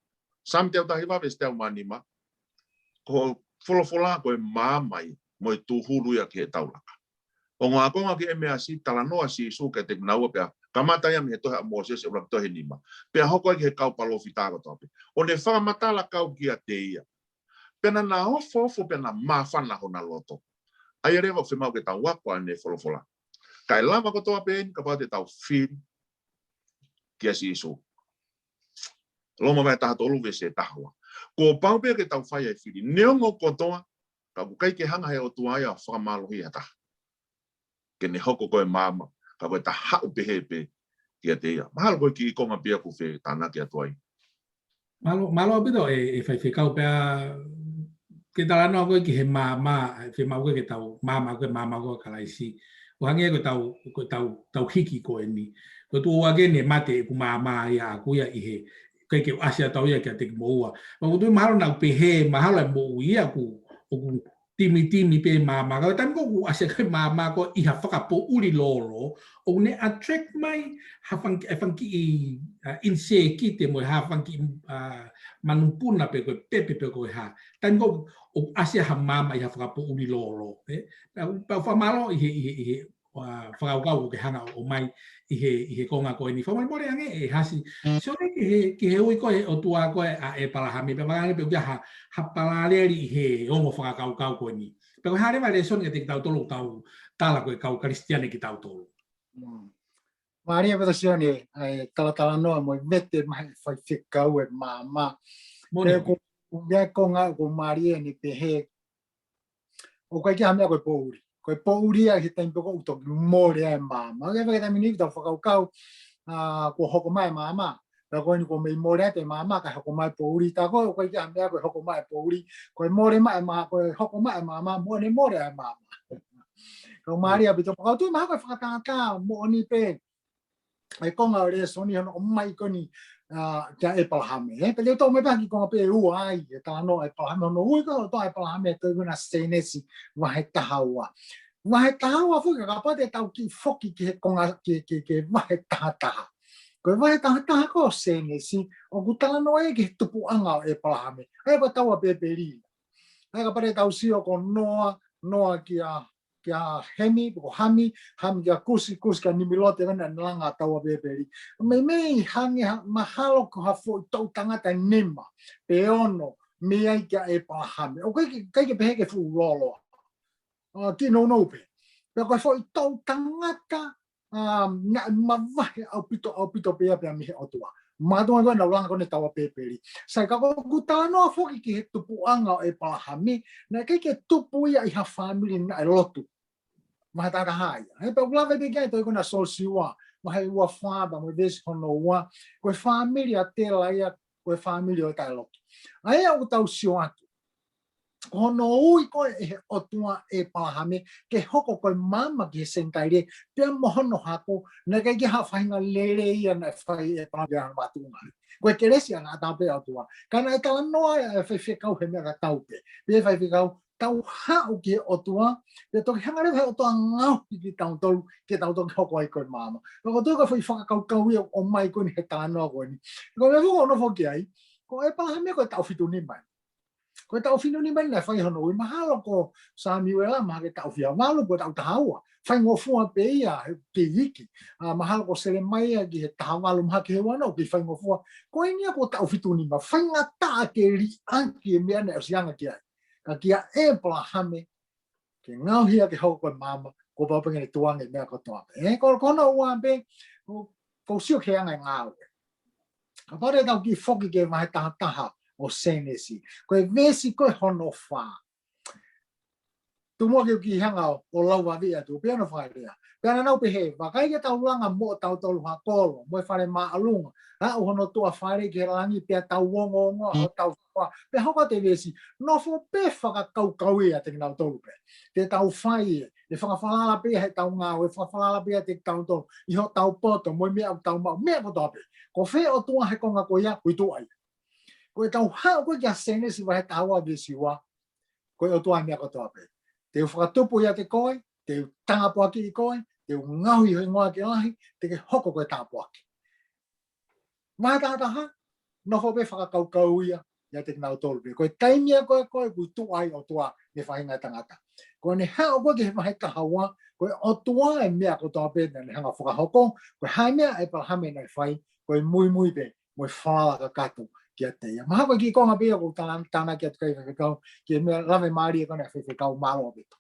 Saame teau taha hiva veesi teau mā nima: Ko e folofola ko e maama ia, mo e tūhulu ia ki heʻetau laka. Ongo ākonga ki ʻEmeasi, talanoa ʻa Sīsū kiate kinaua pea kamata ia mei he tohi ʻa Mōsese, ʻuluaki tohi ʻe nima, pea hoko ai ki he kau palōfita kotoa pē, ʻo ne fakamatala kau kiate ia. Pea naʻa na ofoofo pea na māfana hona loto. ʻA ia leva ʻoku fiemaʻu ke tau ako ʻene folofola. Ka ʻe lava kotoa pē eni kapau te tau fili kia Sīsū. Loma vahe taha tolu veesi taha ua. Kuo pau pē ke tau fai ʻa e fili, neongo kotoa, ka ʻoku ʻikai ke hanga he ʻOtua ia ʻo fakamālohi ha taha ke ne hoko ko e maama, ka ko e ta haʻu pehē pē kiate ia. Mahalo ko e kiʻi konga pē ia ʻoku fetānaki atu ai. Mālō, mālō ʻaupito e, e faifekau pea ke talanoa ko ē ki he maama, fiemaʻu ko ē ke tau maama ko ē, maama ko ē ʻa Kalaisi. ʻO hangē ko ʻetau, ko ʻetau, tau hiki ko eni. Ko e tuʻo ua ke ne mate ʻeku maama ia ʻaʻaku ia ʻi he, ʻikai ke u ʻasi atu au ia kiate kimoua. Pea ʻoku ou tui mahalo naʻa ku pehē, mahalo e moʻui ia ʻoku, ʻoku timitimi pē maama. Ka ko e taimi ko ē ʻoku ʻasi ai ko ē maama ko ē ʻi ha fakapoʻuli lōlō, ʻoku ne attract mai ha fanga, e fanga kiʻi, uh, insekite mo e ha fanga kiʻi, uh, manupuna pe ko e pepe pe ko e hā. Taimi ko ē ʻoku ʻasi ai ha maama ʻi ha fakapoʻuli lōlō, ē? Pea, pea fakamālō ʻi he, ʻi he, ʻi he, uh, fakakaukau ʻoku ke hanga ʻo ʻomai ʻi he, ʻi he konga ko eni. Fakamolemole ange ʻe Hasi. Mm. Sio ange ki he, ki he ui ko ē ʻa e ʻOtua ko ē ʻa ʻEpalahame, pea vaka ange pē ʻoku ʻi ai ha, ha palaleli ʻi he ongo fakakaukau ko eni. Pea ko e hā leva e lēsoni kiate kitautolu ʻoku tau tala ko e kau Kalisitiane kitautolu. Mm. Mālie ʻaupito Sione, ʻa e talatalanoa mo e vete mai e faifekau e maama. Moʻoni. Pea ko, ko e konga ʻoku mālie ʻene pehē, ʻoku ʻikai ke ʻi ai ha meʻa ko e poʻuli. Ko e poʻuli ia he taimi pē ko ē ʻoku toki mole ai e maama. ʻOku ʻi ai e taimi ni ʻoku tau fakakaukau, ʻa, kuo hoko mai e maama. Pea ko eni kuo mei mole atu e maama kae hoko mai e poʻuli. Tā ko ē ʻoku ʻikai ke ʻi ai ha meʻa ko e hoko mai e poʻuli. Ko e mole mai e ma-, ko e hoko mai e maama, mo ʻene mole ai e maama. Ka ʻoku mālie ʻaupito, pea ʻoku ou tui mahalo ko e fakatātā moʻoni pē e konga ʻo e lēsoni hono ʻomai ko eni, ʻa, kia ʻEpalahame, ē? Pea te u toʻo mai pē ha kiʻi konga pē ʻe ua ai, e talanoa ʻo ʻEpalahame, hono ui ko ē ʻa e ʻOtua ʻa ʻEpalahame, tohi ko ena Sēnesi vahe taha ua. Vahe taha ua foki, kapau te tau kiʻi foki ki he konga, ki, ki, ki he vahe taha taha. Ko e vahe taha taha ko ē ʻo Sēnesi, ʻoku talanoa ia ki he tupuʻanga ʻo ʻEpalahame. ʻA ia ko e Taua Pēpeli. ʻA ia kapau te tau sio ko Noa, Noa kia, kia Hemi, pe ko Hami, Hami kia Kusi, Kusi kia Nimilote, ko ena naʻe langa Taua Pēpeli. Meimei hangē ha, mahalo ko ha foʻi toʻu tangata ʻe nima pe ono mei ai kia ʻEpalahame. ʻOku ʻikai ke, ʻikai ke pehē ke fuʻu lōloa. ʻA, kiʻi nounou pē. Pea ko e foʻi toʻu tangata, ʻa, naʻe mavahe ʻaupito, ʻaupito pē ia pea mei he ʻOtua. Makatuʻunga ko ē naʻa nau langa ko ena e Taua Pēpeli. Sai, ka ko ʻeku talanoa foki ki he tupuʻanga ʻo ʻEpalahame, naʻe ʻikai ke tupu ia ʻi ha fāmili naʻe lotu. Vahe taha taha ia. He pea ʻoku lave pē ki ai e tohi ko ena Siosiua, vahe ua fā pea mo e veesi hono ua, ko e fāmili ʻa Tela ia, ko e fāmili ʻo e taʻelotu. ʻA ia ʻoku tau sio atu. ko hono ui ko ē ʻe he ʻOtua ʻa ʻĒpalahame ke hoko ko e maama ki he Senitaile, pea mo hono hako, naʻe ʻikai ke ha faʻahinga lelei ia naʻe fai ʻe ʻĒpalahame ki heʻene mātuʻa. Ko e kelesi ʻa e ʻatā pē ʻa e ʻOtua. Ka naʻe talanoa ʻa e faifekau he meʻa tatau pē. Pea faifekau, tau haʻu ki he ʻOtua, pea toki hanga leva he ʻOtua ʻo ngaohi kitautolu, ke tau toki hoko ai ko e maama. Ka ko e toe ko e foʻi fakakaukau ia ʻoku ʻomai ko eni he talanoa ko eni. Ko e meʻa foki ʻoku nofo ki ai, ko ʻĒpalahame ko e taʻu fitu nima eni. Ko e taʻu fitu nima eni naʻe fai hono ui, mahalo ko Samiuela, mahalo ko e taʻu fiha valu, ko e taʻu taha ua. Faingofua pē ia he kei iiki. ʻA, mahalo ko Selemaia ki he taha valu, mahalo ki he ua noa, kei faingofua. Ko eni ia ko e taʻu fitu nima, faingataʻa ke liʻaki e meʻa naʻe ʻosi anga ki ai. Ka kia ʻĒpalahame, ke ngaohi ia ke hoko ko e maama, kuo pau pē ke ne tukuange e meʻa kotoa pē. ʻE, ko, ko hono ua pē, ko, ko e sio ki he anga e ngāue. Kapau te tau kiʻi foki ki he vahe taha taha ʻo Sēnesi. Ko e veesi ko ē hono fā. Tuku muʻa ke u kiʻi hanga ʻo, ʻo lau vave atu, pea ʻoku fakalea. Pea naʻa nau pehē, vakai ke tau langa moʻotautolu ha kolo, mo e fale māʻolunga, aʻu hono tuʻa fale ki he langi, pea tau ongoongoa hotau fua. Pea hoko atu e veesi, nofo pē fakakaukau ia ʻiate kinautolu pē. Te tau fai ē, ʻe fakafalala pē ia heʻetau ngāue, ʻe fakafalala pē ia ʻiate kitautolu, ʻi hotau poto, mo e meʻa ʻoku tau maʻu, meʻa kotoa pē. Ko fē ʻOtua he konga ko ia, ʻoku ʻi tuʻa ia. Ko ʻetau haʻu ko ē kia Sēnesi vahe taha ua veesi ua, ko e ʻOtua e meʻa kotoa pē. Te u fakatupu ʻiate koe, te u tangapoakiʻi koe, te u ngaohi ho hingoa ke lahi, te ke hoko ko e tāpuaki. Vahe taha taha, nofo pē fakakaukau ia, ʻiate kinautolu pē. Ko e taimi ia ko ē ko ē ʻoku ʻi tuʻa ai ʻOtua mei he faʻahinga ʻo e tangata. Ko ʻene haʻu ko ē ki he vahe taha ua, ko e ʻOtua e meʻa kotoa pē naʻa ne hanga ʻo fakahoko, ko e hā e meʻa ʻa ʻĒpalahame naʻe fai, ko e muimui pē, mo e falala kakato kiate ia. Mahalo ko e kiʻi konga pē ia ʻoku ou tāna-, tānaki atu ki ai faifekau, ki he meʻa lave mālie ko ena ʻa faifekau, mālō ʻaupito.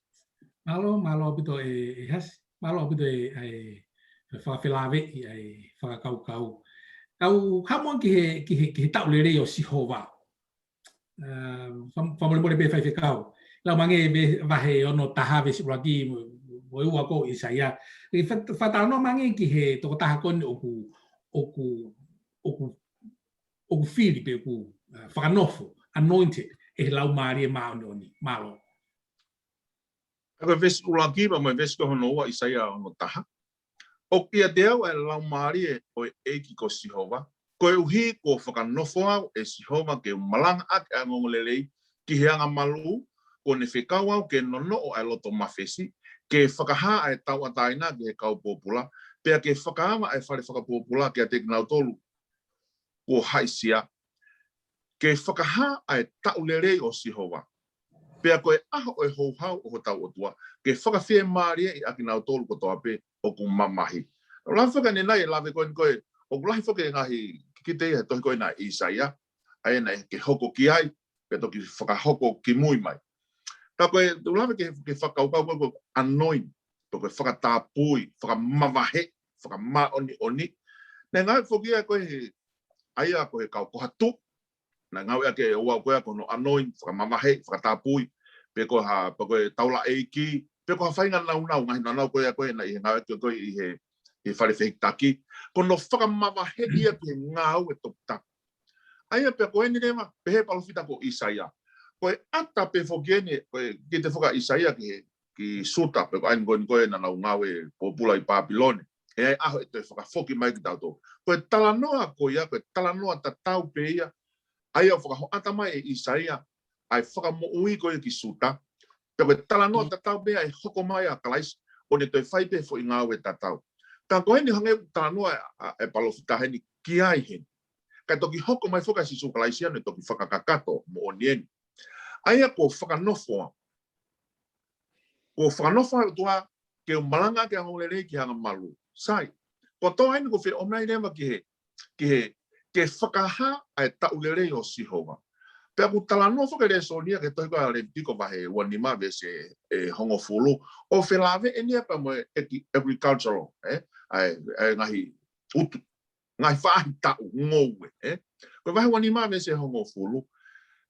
Mālō, mālō ʻaupito ē, ē Hasi, mālō ʻaupito ē, ē, ē fakafelāveʻi ʻa e fakakaukau. Kau haʻu muʻa ki he, ki he, ki he taʻu lelei ʻo Sihova. ʻA, fam-, fakamolemole pē faifekau. Lau mai ange e vahe ono taha veesi ʻuluaki mo, mo e ua ko ē ʻo ʻIsaia. ʻE fa-, fakatalanoa mai ange ki he tokotaha ko eni ʻoku, ʻoku, ʻoku, ʻoku fili pe ʻoku, ʻa, fakanofo, anointed, ʻe he Laumālie Māʻoniʻoni. Mālō. ʻA ko e veesi ʻuluaki pea mo e veesi ko hono ua ʻIsaia ono taha. ʻOku ʻiate au ʻa e Laumālie ʻo e ʻEiki ko Sihova, koeʻuhi kuo fakanofo au ʻe Sihova ke u malangaʻaki ʻa e ongoongolelei ki he angamalū, kuo ne fekau au ke nonoʻo ʻa e loto mafesi, ke fakahā ʻa e tauʻatāina ki he kau pōpula, pea ke fakaava ʻa e fale fakapōpula kiate kinautolu kuo haʻisia, ke fakahā ʻa e taʻu lelei ʻo Sihova, pea ko e ʻaho ʻo e houhau ʻo hotau ʻOtua, ke fakafiemālieʻi ʻa kinautolu kotoa pē ʻoku mamahi. Lave foki ʻanenai e lave ko eni ko ē, ʻoku lahi foki e ngaahi kikite ia he tohi ko ena ʻa ʻIsaia, ʻa ia naʻe ke hoko ki ai, pea toki fakahoko kimui mai. Ka ko e, ʻoku lave ke, ke fakakaukau ko ē ko e anoint, pe ko e fakatapui, fakamavahe, fakamāʻoniʻoni. Naʻe ngāueʻaki foki ia ko ē he, ʻa ia ko e kau Kohatu, naʻe ngāueʻaki ʻe ʻOtua ko ia ko hono anoint, fakamavahe, fakatapui, pe ko ha, pe ko e taulaʻeiki, pe ko ha faʻahinga nāunau, ngaahi nāunau ko ia ko ē naʻe ngāueʻaki ko ē ʻi he, ʻi he fale fehikitaki. Ko hono fakamavahe ia ki he ngāue toputapu. ʻA ia pea ko eni leva, pehē ʻe he palōfita ko ʻIsaia. Ko e ʻata pē foki eni, ko e kiʻi foki ʻa ʻIsaia ki he, ki Siuta, pe ko eni ko eni ko ē naʻa nau ngāue pōpula ʻi Pāpilone. ʻE ʻi ai e ʻaho ʻe toe fakafoki mai kitautolu. Ko e talanoa ko ia, ko e talanoa tatau pē ia, ʻa ia ʻoku fakahoʻata mai ʻe ʻIsaia, ʻa e fakamoʻui ko ia ki Siuta. Pea ko e talanoa tatau pē ia ʻe hoko mai ʻa Kalaisi, ʻo ne toe fai pē foʻi ngāue tatau. Ka ko eni hangē ʻoku talanoa ʻa, ʻa, ʻa e palōfita heni ki ai heni. Kae toki hoko mai foki ʻa Sīsū Kalaisi ʻo ne toki fakakakato moʻoni eni. ʻA ia kuo fakanofo au. Kuo fakanofo au ʻe he ʻOtua ke u malangaʻaki ʻa e ongoongolelei ki he angamalū. Sai. Ko e toʻo eni ko e feʻonai leva ki he, ki he, ke fakahā ʻa e taʻu lelei ʻo Sihova. Pea ʻoku talanoa foki e lēsoni ia ki he tohi ko ia ʻa Levitiko vahe ua nima veesi ʻe hongofulu. ʻO felāveʻi eni ia pea mo e eki-, agricultural, ē? ʻA e, ʻa e ngaahi utu, ngaahi faʻahitaʻu ngoue, ē? Ko e vahe ua nima veesi ʻe hongofulu.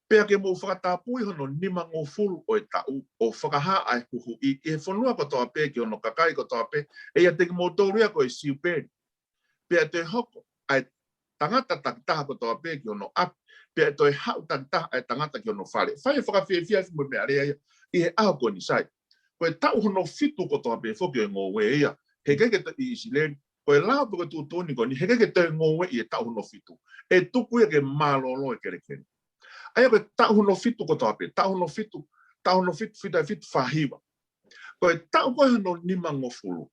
Pea ke mou fakatapui hono nimangofulu ʻo e taʻu, ʻo fakahā ʻa e huhuʻi ʻi he fonua kotoa pē ki hono kakai kotoa pē, ʻe ʻiate kimoutolu ia ko e siupeli. Pea te hoko ʻa e tangata takitaha kotoa pē ki hono ʻapi, pea ʻe toe haʻu takitaha ʻa e tangata ki hono fale. Fai e fakafiefia ʻi he meʻa lea ia ʻi he ʻaho ko eni, sai. Ko e taʻu hono fitu kotoa pē foki ʻo e ngoue ia, heʻikai ke toe ʻi ʻIsileli. Ko e lao pe ko e tuʻutuʻuni ko eni, heʻikai ke toe ngoue ʻi he taʻu hono fitu. ʻE tuku ia ke mālōlō e kelekele. ʻA ia ko e taʻu hono fitu kotoa pē, taʻu hono fitu, taʻu hono fitu, fitu ʻe fitu, fā hiva. Ko e taʻu ko ē hono nimangofulu,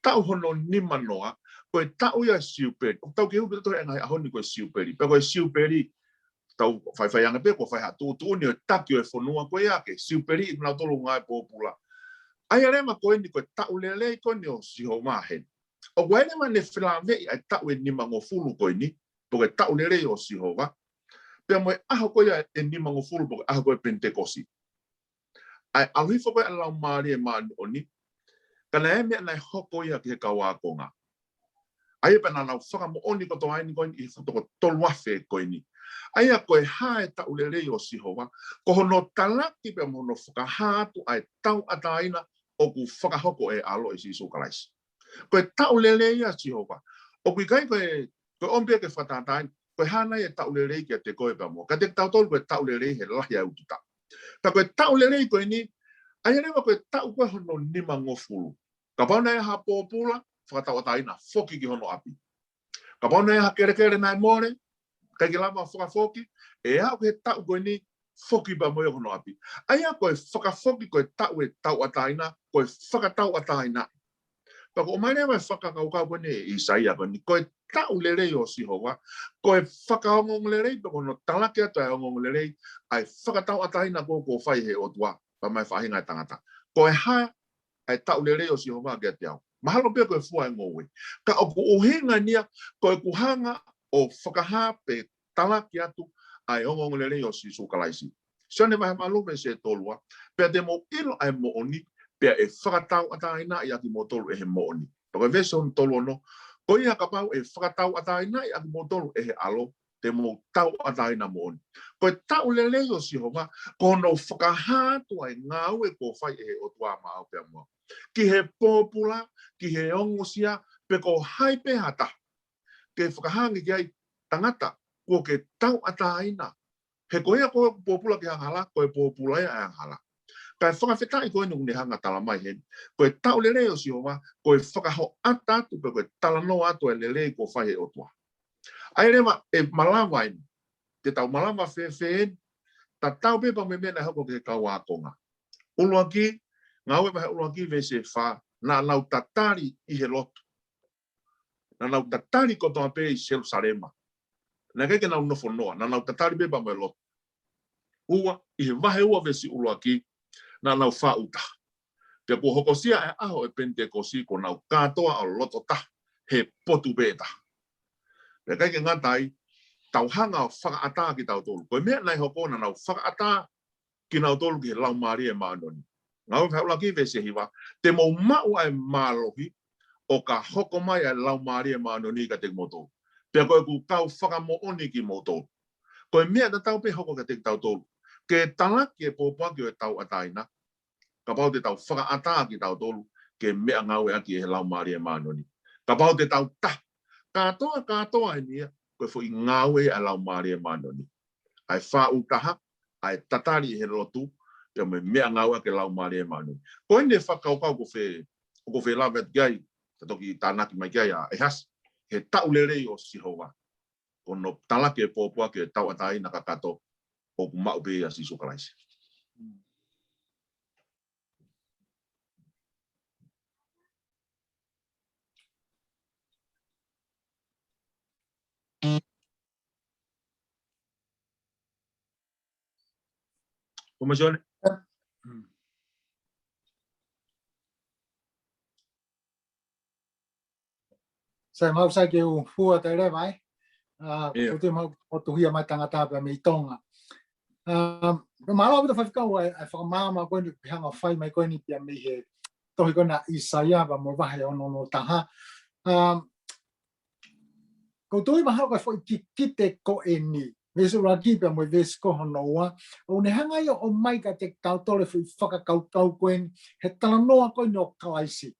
taʻu hono nimanoa, ko e taʻu ia ʻo e Siupeli. ʻOku tau kei ui pē ʻe tautolu he ngaahi ʻaho ni ko e Siupeli. Pea ko e Siupeli, tau faifai ange pē, ko e fai ha tuʻutuʻuni ʻo e taki ʻo e fonua ko ia ke Siupeli ʻi nautolu ngaahi pōpula. ʻA ia leva ko eni ko e taʻu lelei ko eni ʻo Sihova heni. ʻOku ʻi ai leva ʻene felāveʻi ʻa e taʻu ʻe nimangofulu ko eni, pe ko e taʻu lelei ʻo Sihova, pea mo e ʻaho ko ia ʻe nimangofulu, pe ko e ʻaho ko ē Penitekosi. ʻA e ʻalu hifo ko ē ʻa e Laumālie Māʻoniʻoni, ka naʻe meʻa naʻe hoko ia ki he kau ākonga. ʻA ia pea naʻa nau fakamoʻoni kotoa eni ko eni ʻi he fuʻu toko tolu afe ko eni. ʻA ia ko e hā e taʻu lelei ʻo Sihova? Ko hono talaki pea mo hono fakahā atu ʻa e tauʻatāina ʻoku fakahoko ʻe he ʻAlo ʻe Sīsū Kalaisi. Ko e taʻu lelei ʻa Sihova. ʻOku ʻikai ko e, ko e ʻomi pē ke fakatātā eni, ko e hā nai e taʻu lelei kiate koe pea mo au? Kiate kitautolu ko e taʻu lelei he lahi ʻa e ututa. Ka ko e taʻu lelei ko eni, ʻa ia leva ko e taʻu ko ē hono nimangofulu. Kapau naʻe ʻi ai ha pōpula, fakatauʻatāina, foki ki hono ʻapi. Kapau naʻe ʻi ai ha kelekele naʻe mole, ʻikai ke lava fakafoki, ʻe aʻu ki he taʻu ko eni, foki pea mo ia ki hono ʻapi. ʻA ia ko e fakafoki ko e taʻu ʻe tauʻatāina, ko e fakatauʻatāina. Pea ko e ʻomai leva e fakakaukau ko eni ʻe ʻIsaia ko eni, ko e taʻu lelei ʻo Sihova, ko e fakaongoongolelei, pea ko hono talaki atu ʻa e ongoongolelei, ʻa e fakatauʻatāina ko ē kuo fai ʻe he ʻOtua pea mo e faʻahinga ʻo e tangata. Ko e hā ʻa e taʻu lelei ʻo Sihova kiate au? Mahalo pē ko e fua ʻo e ngoue. Ka ʻoku ʻuhinga eni ia, ko ʻeku hanga ʻo fakahā pe talaki atu ʻa e ongoongolelei ʻo Sīsū Kalaisi. Sione vahe valu veesi tolu ua, pea te mou ʻilo ʻa e moʻoni, pea ʻe fakatauʻatāinaʻi ʻa kimoutolu ʻe he moʻoni. Pea ko e veesi hono tolu ono, ko ia kapau ʻe fakatauʻatāinaʻi ʻa kimoutolu ʻe he ʻAlo, te mou tauʻatāina moʻoni. Ko e taʻu lelei ʻo Sihova, ko hono fakahā atu ʻa e ngāue kuo fai ʻe he ʻOtua maʻau pea mo au. Ki he pōpula, ki he ongosia, pe ko hai pē ha taha. Ke fakahā ange ki ai, tangata, kuo ke tauʻatāina. He ko ia ko e pōpula ki he angahala, ko e pōpula ia ʻa e angahala. Kae fakafetaʻi ko eni ʻoku ne hanga ʻo tala mai heni, ko e taʻu lelei ʻo Sihova, ko e fakahoʻata atu pe ko e talanoa atu ʻa e lelei kuo fai ʻe he ʻOtua. ʻA ia leva ʻe malava eni, te tau malava fēfē eni, tatau pē pea mo e meʻa naʻe hoko ki he kau ākonga. ʻUluaki, Ngāue vahe ʻuluaki veesi fā, naʻa nau tatali ʻi he lotu. Naʻa nau tatali kotoa pē ʻi Selusalema. Naʻe ʻikai ke nau nofo noa, naʻa nau tatali pē pea mo e lotu. Ua, ʻi he vahe ua veesi ʻuluaki, naʻa nau faʻu taha. Pea kuo hokosia ʻa e ʻaho ʻo e Penitekosi kuo nau kātoa ʻo loto taha he potu pē taha. Pea ʻikai ke ngata ai, tau hanga ʻo fakaʻatā kitautolu. Ko e meʻa naʻe hoko, naʻa nau fakaʻatā kinautolu ki he Laumālie Māʻoniʻoni. Ngāue vahe ʻuluaki veesi hiva, te mou maʻu ʻa e mālohi ʻo ka hoko mai ʻa e Laumālie Māʻoniʻoni kiate kimoutolu. Pea ko ʻeku kau fakamoʻoni kimoutolu. Ko e meʻa tatau pē hoko kiate kitautolu. Ke talaki e pōpoaki ʻo e tauʻatāina, kapau te tau fakaʻatā kitautolu ke meʻangāueʻaki ʻe he Laumālie Māʻoniʻoni. Kapau te tau taha, kātoa, kātoa eni ia, ko e foʻi ngāue ʻa e Laumālie Māʻoniʻoni. ʻA e faʻu taha, ʻa e tatali ʻi he lotu, pea mo e meʻangāueʻaki ʻe he Laumālie Māʻoniʻoni. Ko eni e fakakaukau ʻoku ou fie, ʻoku ou fie lave atu ki ai, ka toki tānaki mai ki ai ʻa ʻEhasi, he taʻu lelei ʻo Sihova. Ko hono talaki e pōpoaki ʻo e tauʻatāina kakato, ʻoku maʻu pē ʻia Sīsū Kalaisi. Ko e masione. Sai, mau sai ke u hua te leva, ē? ʻA, ʻio. Ko te mau o tuhia mai tangata pea mei Tonga. ʻA, mālō ʻaupito faifekau ʻa e, ʻa e fakamaama ko eni, pehē ʻa e fai mai ko eni pea mei he tohi ko ena ʻa ʻIsaia pea mo e vahe ono ono taha. ʻA, ko e tui mahalo ko e foʻi kikite ko eni. Veesi ʻuluaki pea mo e veesi ko hono ua. ʻOku ne hanga ia ʻo ʻomai kiate kitautolu e foʻi fakakaukau ko eni. He talanoa ko eni ʻo Kalaisi.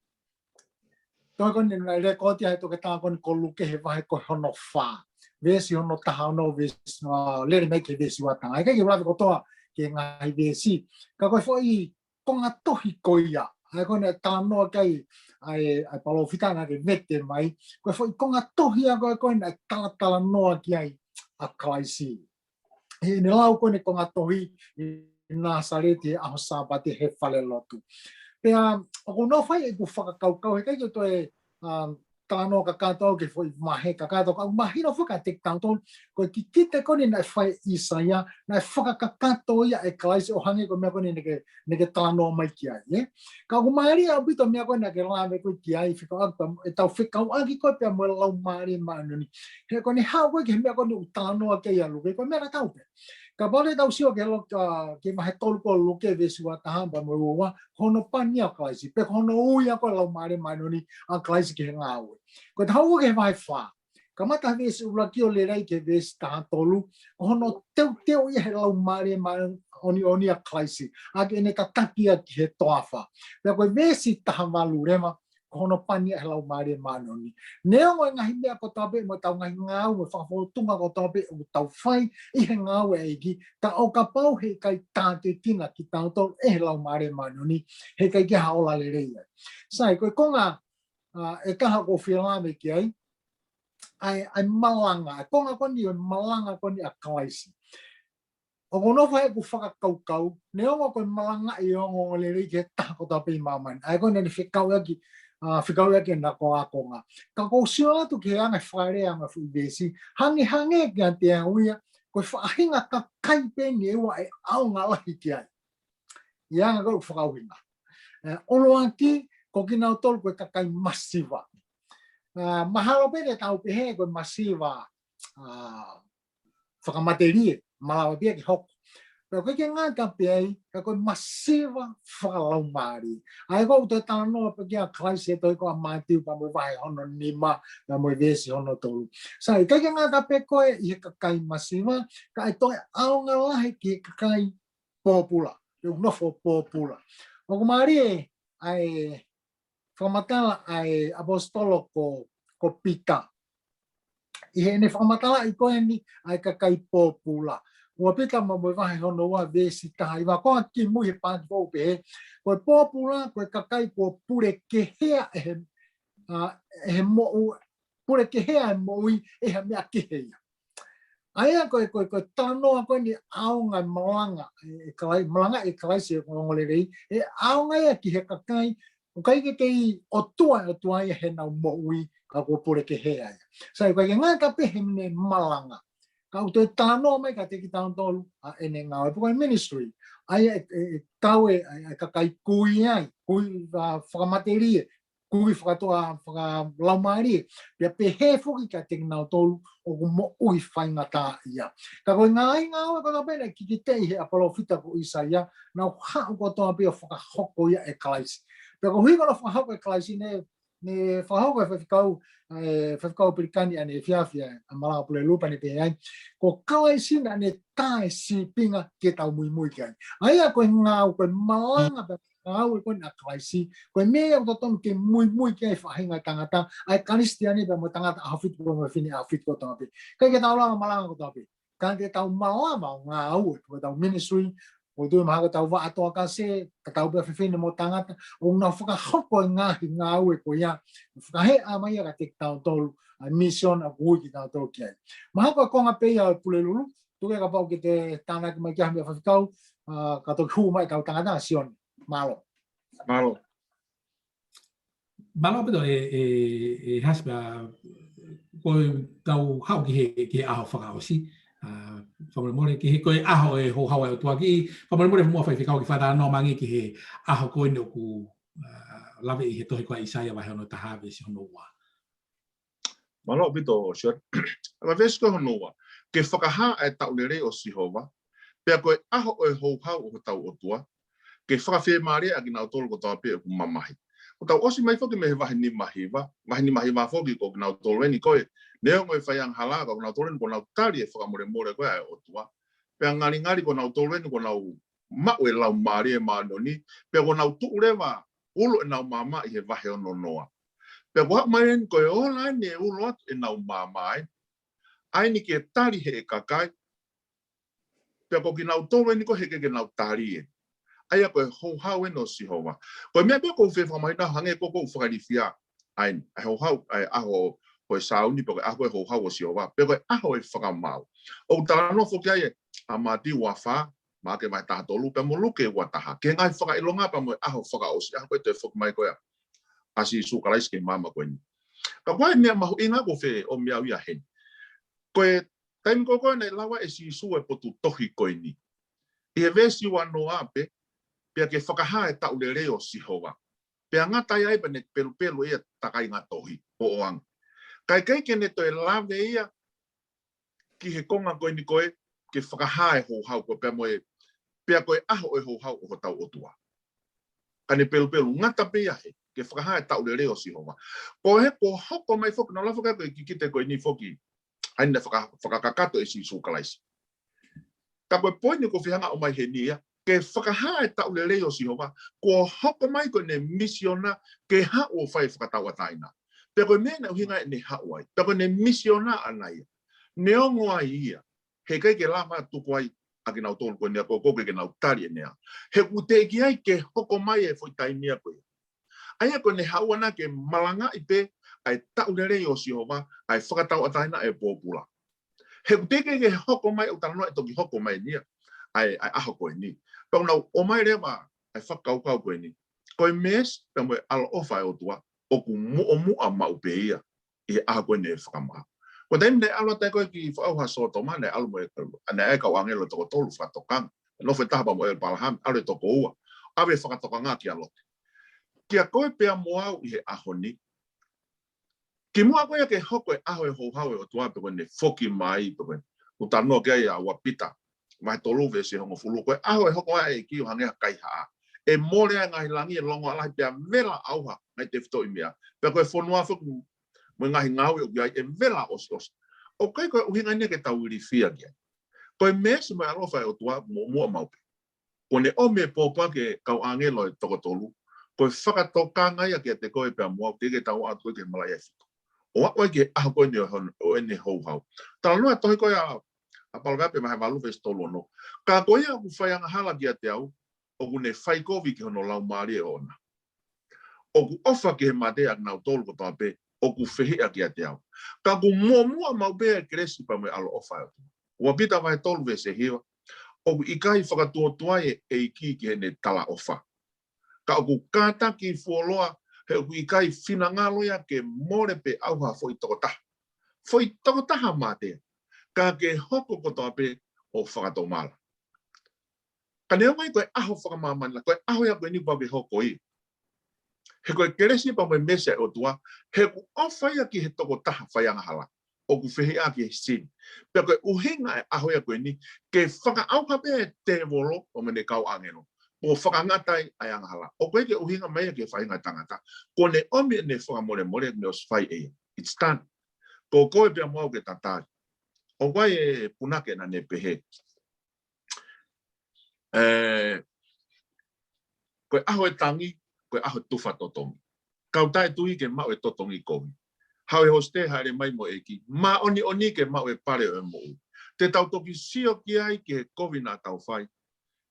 Tohi ko eni naʻe lekooti ʻe he toketā ko eni ko Luke he vahe ko hono fā. veesi hono taha ono, veesi, ʻa, lele mai ki he veesi ua taha. ʻIkai ke u lave kotoa ki he ngaahi veesi. Ka ko e foʻi konga tohi ko ia. ʻA ia ko eni talanoa ki ai ʻa e, ʻa e palōfita naʻa ke vete mai. Ko e foʻi konga tohi ʻa ko ē ko ē naʻe talatalanoa ki ai ʻa Kalaisi. Heʻene lau ko eni konga tohi ʻi Nāsaleti he ʻaho Sāpate he fale lotu. Pea, ʻoku ou nofo ai ʻeku fakakaukau, heʻikai ke toe, um, talanoa kakato au ki he foʻi vahe kakato, ka ʻoku mahino foki kiate kitautolu, ko e kikite ko eni naʻe fai ʻe ʻĪsaia, naʻe fakakakato ia ʻe Kalaisi ʻo hangē ko e meʻa ko eni naʻa ke, naʻa ke talanoa mai ki ai, ē? Ka ʻoku mālie ʻaupito e meʻa ko eni naʻa ke lave ko ē ki ai, fekauʻaki pea, ʻetau fekauʻaki ko ē pea mo e Laumālie Māʻoniʻoni. He ko eni haʻu ko ē ki he meʻa ko eni ʻoku talanoa ki ai ʻa Luke, ko e meʻa tatau pē. Kapau te tau sio ki he lo-, ʻa, ki he vahe tolu ko Luke veesi ua taha pea mo e ua ua, hono pani ʻa Kalaisi, pe ko hono ui ʻa ko e Laumālie Māʻoniʻoni ʻa Kalaisi ki he ngāue. Ko e taha ua ki he vahe fā. Kamata veesi ʻuluaki ʻo lele ai ki he veesi taha tolu, ko hono teuteu ia ʻe he Laumālie Māʻoniʻoni ʻa Kalaisi, ʻaki ʻene tataki ia ki he toafa. Pea ko e veesi taha valu leva, ko hono pani ʻa e Laumālie Māʻoniʻoni. Neongo e ngaahi meʻa kotoa pē mo ʻetau ngaahi ngāue mo e fakafotunga kotoa pē ʻoku tau fai ʻi he ngāue ʻa e ʻEiki, ka ʻo kapau heʻikai tākiekina kitautolu ʻe he Laumālie Māʻoniʻoni, heʻikai ke ha ola lelei ai. Sai, ko e konga, ʻa, ʻe taha ʻoku ou fie lave ki ai, ʻa e, ʻa e malanga, ʻa e konga ko eni ʻo e malanga ko eni ʻa Kalaisi. ʻOku ou nofo ai ʻeku fakakaukau, neongo ko e malangaʻi ʻo e ongoongolelei ki he taha kotoa pē ʻi māmani. ʻA ia ko eni naʻe fekauʻaki, ʻa, fekauʻaki ʻena ko e ākonga. Ka ʻoku ou sio atu ki he anga e fakalea ʻa e ngaahi fuʻu veesi, hangehangē kiate au ia, ko e faʻahinga kakai pē eni ʻe ua ʻe ʻaonga lahi ki ai. ʻI he anga ko ē ʻoku fakaʻuhinga. ʻE, ʻuluaki, ko kinautolu ko e kakai masiva. ʻA, mahalo pē te tau pehē ko e masiva, ʻa, fakamatelie, malava pē ia ke hoko. Pea ʻoku ʻikai ke ngata pē ai, ka ko e masiva fakalaumālie. ʻA ia ko ʻetau talanoa pē ki ai ʻa Kalaisi he tohi ko ē ʻa Mātiu pea mo e vahe hono nima, pea mo e veesi hono tolu. Sai, ʻikai ke ngata pē ko ē ʻi he kakai masiva, ka ʻe toe ʻaonga lahi ki he kakai pōpula, ʻoku nofo pōpula. ʻOku mālie ʻa e fakamatala ʻa e ʻaposetolo ko, ko Pita. ʻI heʻene fakamatalaʻi ko eni ʻa e kakai pōpula. Ua Pita pea mo e vahe hono ua veesi taha hiva, ko e kimuʻa he paaki foʻou pehē, ko e pōpula, ko e kakai kuo pulekehea ʻe he, ʻa, ʻe he moʻu-, pulekehea ʻa e moʻui ʻe ha meʻa kehe ia. ʻA ia ko e, ko e, ko e talanoa ko eni ʻaonga e malanga, ʻe, ʻe Kalai-, malanga ʻe Kalaisi ʻa e ongoongolelei, ʻe ʻaonga ia ki he kakai, ʻoku ʻikai ke kei ʻOtua, ʻOtua ia heʻenau moʻui, ka kuo pulekehea ia. Sai, ʻoku ʻikai ke ngata pē heʻene malanga. Ka ʻoku toe talanoa mai kiate kitautolu, ʻa ʻene ngāue, pe ko e ministry. ʻA ia ʻe, ʻe, ʻe kau ʻe, ʻa e, ʻa e kakai kui ai, kui, ʻa, fakamatelie, kui fakatoa, fakalaumālie. Pea pehē foki kiate kinautolu ʻoku moʻui faingataʻaʻia. Ka ko e ngaahi ngāue kotoa pē naʻe kikiteʻi he ʻa e palōfita ko ʻĪsaia, naʻa nau haʻu kotoa pē ʻo fakahoko ia ʻe Kalaisi. Pea ko e ʻuhinga naʻe fakahoko ʻe Kalaisi naʻe, naʻe fakahoko ʻe he faifekau, ʻe he faifekau Pelikani ʻaneefiafi ʻa e malanga Pulelulu pea ne pehē ai, ko Kalaisi naʻa ne tā e sīpinga ke tau muimui ki ai. ʻA ia ko e ngāue, ko e malanga pē ngāue ko eni ʻa Kalaisi, ko e meʻa ia ʻoku totonu ke muimui ki ai e faʻahinga tangata, ʻa e Kalisitiane pea mo e tangata ʻaho fitu pea mo e fefine ʻaho fitu kotoa pē. ʻIkai ke tau lava malanga kotoa pē. Ka ke tau malava ʻo ngāue, ko ʻetau ministry, ʻoku tui mahalo ko ʻetau vaʻa toa kase, ka tau pē fefine mo tangata, ʻoku nau fakahoko e ngaahi ngāue ko ia, fakahā mai ia kiate kitautolu, ʻa e mission ʻoku ui kitautolu ki ai. Mahalo ko e konga pē ia ʻo e Pulelulu, tuku kapau ʻoku ke tānaki mai ki ai ha meʻa faifekau, ʻa, ka toki hū mai ʻetau tangata, Sione. Mālō. Mālō. Mālō ʻaupito ʻe, ʻe, ʻe Hasi pea ko ʻetau haʻu ki he, ki he ʻaho fakaʻosi. ʻA, fakamolemole ki he, ko e ʻaho ʻo e houhau ʻa e ʻOtua ki, fakamolemole mo e faifekau ke fakatalanoa mai ange ki he ʻaho ko eni ʻoku, ʻa, lave ʻi he tohi ko ē ʻa ʻĪsaia vahe hono taha veesi hono ua. Mālō ʻaupito, Sione. ʻA e veesi ko hono ua. Ke fakahā ʻa e taʻu lelei ʻo Sihova, pea ko e ʻaho ʻo e houhau ʻo hotau ʻOtua, ke fakafiemālieʻi ʻa kinautolu kotoa pē ʻoku mamahi. Kuo tau ʻosi mai foki mei he vahe nima hiva, vahe nima hiva foki ko kinautolu eni ko ē, neongo e fai angahala, ka ko kinautolu eni kuo nau tali e fakamolemole ko ē ʻa e ʻOtua. Pea ngalingali ko kinautolu eni kuo nau maʻu e Laumālie Māʻoniʻoni, pea kuo nau tuʻu leva ulo ʻenau maama ʻi he vahe ono noa. Pea kuo haʻu mai eni ko e ola eni e ulo atu ʻenau maama ē. ʻa eni ke tali ʻe he kakai, pea ko kinautolu eni ko e ʻikai ke nau tali eni. ʻA ia ko e houhau eni ʻo Sihova. Ko e meʻa pē ʻoku ou fie fakamahino hangē ko ʻeku fakalilifu ia. ʻA eni, ʻa e houhau, ʻa e ʻaho ʻo e sāuni, pe ko e ʻaho ʻo e houhau ʻo Sihova, pe ko e ʻaho ʻo e fakamaau. ʻOku talanoa foki ai ʻa Mātiu ua fā, Maʻake vahe taha tolu, pea mo Luke ua taha. Ki he ngaahi fakaʻilonga pea mo e ʻaho fakaʻosi, ʻaho ko ē toe foki mai ko ia ʻa Sīsū Kalaisi ki māmani ko eni. Ka ko e meʻa mahuʻinga ʻoku ou fie ʻomai au ia heni. Ko e taimi ko ē naʻe lau ai ʻe Sīsū e potu tohi ko eni. ʻI he veesi ua noa pē, pea ke fakahā e taʻu lelei ʻo Sihova. Pea ngata ai pea ne pelupelu ia takai ngā tohi ʻo ʻoange. Ka ʻikai ke ne toe lave ia ki he konga ko eni ko ē ke fakahā e houhau ko ē pea mo e, pea ko e ʻaho ʻo e houhau ʻo hotau ʻOtua. Ka ne pelupelu ngata pē ia he, ke fakahā e taʻu lelei ʻo Sihova. Ko e he ko e hoko mai foki, naʻa lava ke kikite ko eni foki. ʻA eni naʻe faka-, fakakakato ʻe Sīsū Kalaisi. Ka ko e poini ʻoku ou fie hanga ʻo ʻomai heni ia, ke fakahā e taʻu lelei ʻo Sihova, ko e hoko mai ko ʻene misiona ke haʻu ʻo fai e fakatauʻatāina. Pea ko e meʻa naʻe ʻuhinga ʻene haʻu ai. Pea ko ʻene misiona ʻaʻana ia. Neongo ai ia. He ʻikai ke lava tuku ai ʻa kinautolu ko eni ʻa ko ē ke nau tali ʻene ʻaho. He ʻoku teʻeki ai ke hoko mai e foʻi taimi ia ko ia. ʻA ia ko ʻene haʻu ʻana ke malangaʻi pē ʻa e taʻu lelei ʻo Sihova, ʻa e fakatauʻatāina ʻa e pōpula. He ʻoku teʻeki ke hoko mai ʻo talanoa e toki hoko mai eni ia, ʻa e, ʻa e ʻaho ko eni. Pea ʻoku nau ʻomai leva ʻa e fakakaukau ko eni. Ko e meesi pea mo e ʻaloʻofa ʻa e ʻOtua, ʻoku muʻomuʻa maʻu pē ia ʻi he ʻaho ko eni ʻo e fakamaau. Ko e taimi naʻe ʻalu atu ai ko ē ki fakaʻauha Sōtoma, naʻe ʻalu mo e, naʻe ʻai e kau ʻāngelo toko tolu fakatokanga. Nofo ʻe taha pea mo ʻĒpalahame, ʻalu e toko ua. ʻAve fakatokanga kia Lote. Kia koe pea mo au ʻi he ʻaho ni. Kimuʻa ko ia ke hoko e ʻaho ʻo e houhau ʻo e ʻOtua pe ko ʻene foki mai pe ko ʻene. ʻOku talanoa ki ai ʻa ua Pita vahe tolu veesi hongofulu, ko e ʻaho ʻe hoko ai e ʻEiki ʻo hangē ha kaihaʻa. ʻE mole ai e ngaahi langi, ʻe longoaʻa lahi pea vela ʻauha ngaahi tefitoʻi meʻa. Pea ko e fonua foki mo e ngaahi ngāue ʻoku ʻi ai ʻe vela ʻosiʻosi. ʻOku ʻikai ko e ʻuhinga eni ia ke tau ilifia ki ai. Ko e meesi mo e ʻaloʻofa ʻa e ʻOtua muʻomuʻa maʻu pē. Ko ʻene ʻomi e pōpoaki e kau ʻāngelo ʻe toko tolu, ko e fakatokanga ia kiate koe pea mo au, teʻeki ke tau aʻu atu ki he malaʻia ʻe fitu. ʻO aʻu ai ki he ʻaho ko eni ʻo hon-, ʻo ʻene houhau. Talanoa e tohi ko ia ʻa Palōvepi vahe valu veesi tolu ono. Ka ko ia ʻoku fai angahala kiate au, ʻoku ne fai kovi ki hono laumālie ʻoʻona. ʻOku ʻofa ki he mate ʻa kinautolu kotoa pē ʻoku fehiʻa kiate au. Ka ʻoku muʻomuʻa maʻu pē e kelesi pea mo e ʻaloʻofa ʻa e ʻOtua. Ua Pita vahe tolu veesi hiva. ʻOku ʻikai fakatuotuai e ʻEiki ki heʻene talaʻofa. Ka ʻoku kātaki fuoloa he ʻoku ʻikai finangalo ia ke mole pe ʻauha ha foʻi tokotaha. Foʻi tokotaha mate. Ka ke hoko kotoa pē ʻo fakatomala. Ka neongo ai ko e ʻaho fakamāmani, ko e ʻaho ia ko eni kuo pau ke hoko ia. He ko e kelesi pea mo e meesi ʻa e ʻOtua, he ʻoku ʻofa ia ki he tokotaha fai angahala. ʻOku fehiʻa ki he sini. Pea ko e ʻuhinga e ʻaho ia ko eni, ke fakaʻauha pē e tēvolo ʻo mo ʻene kau ʻāngelo. ʻO fakangata ai ʻa e angahala. ʻOku ʻikai ke ʻuhinga mai ia ki he faʻahinga tangata. Ko ʻene ʻomi ʻene fakamolemole, ne ʻosi fai ʻe ia. It's done. Ko koe pea mo au ke tatali. ʻOku ʻi ai e punake naʻa ne pehē. ʻE, ko e ʻaho e tangi, ko e ʻaho e tufa totongi. Kau taʻetui ke maʻu e totongi kovi. Haʻu e hosite hāʻele mai mo e ʻEiki. Māʻoniʻoni ke maʻu e pale ʻo e moʻui. Te tau toki sio ki ai ki he kovi naʻa tau fai.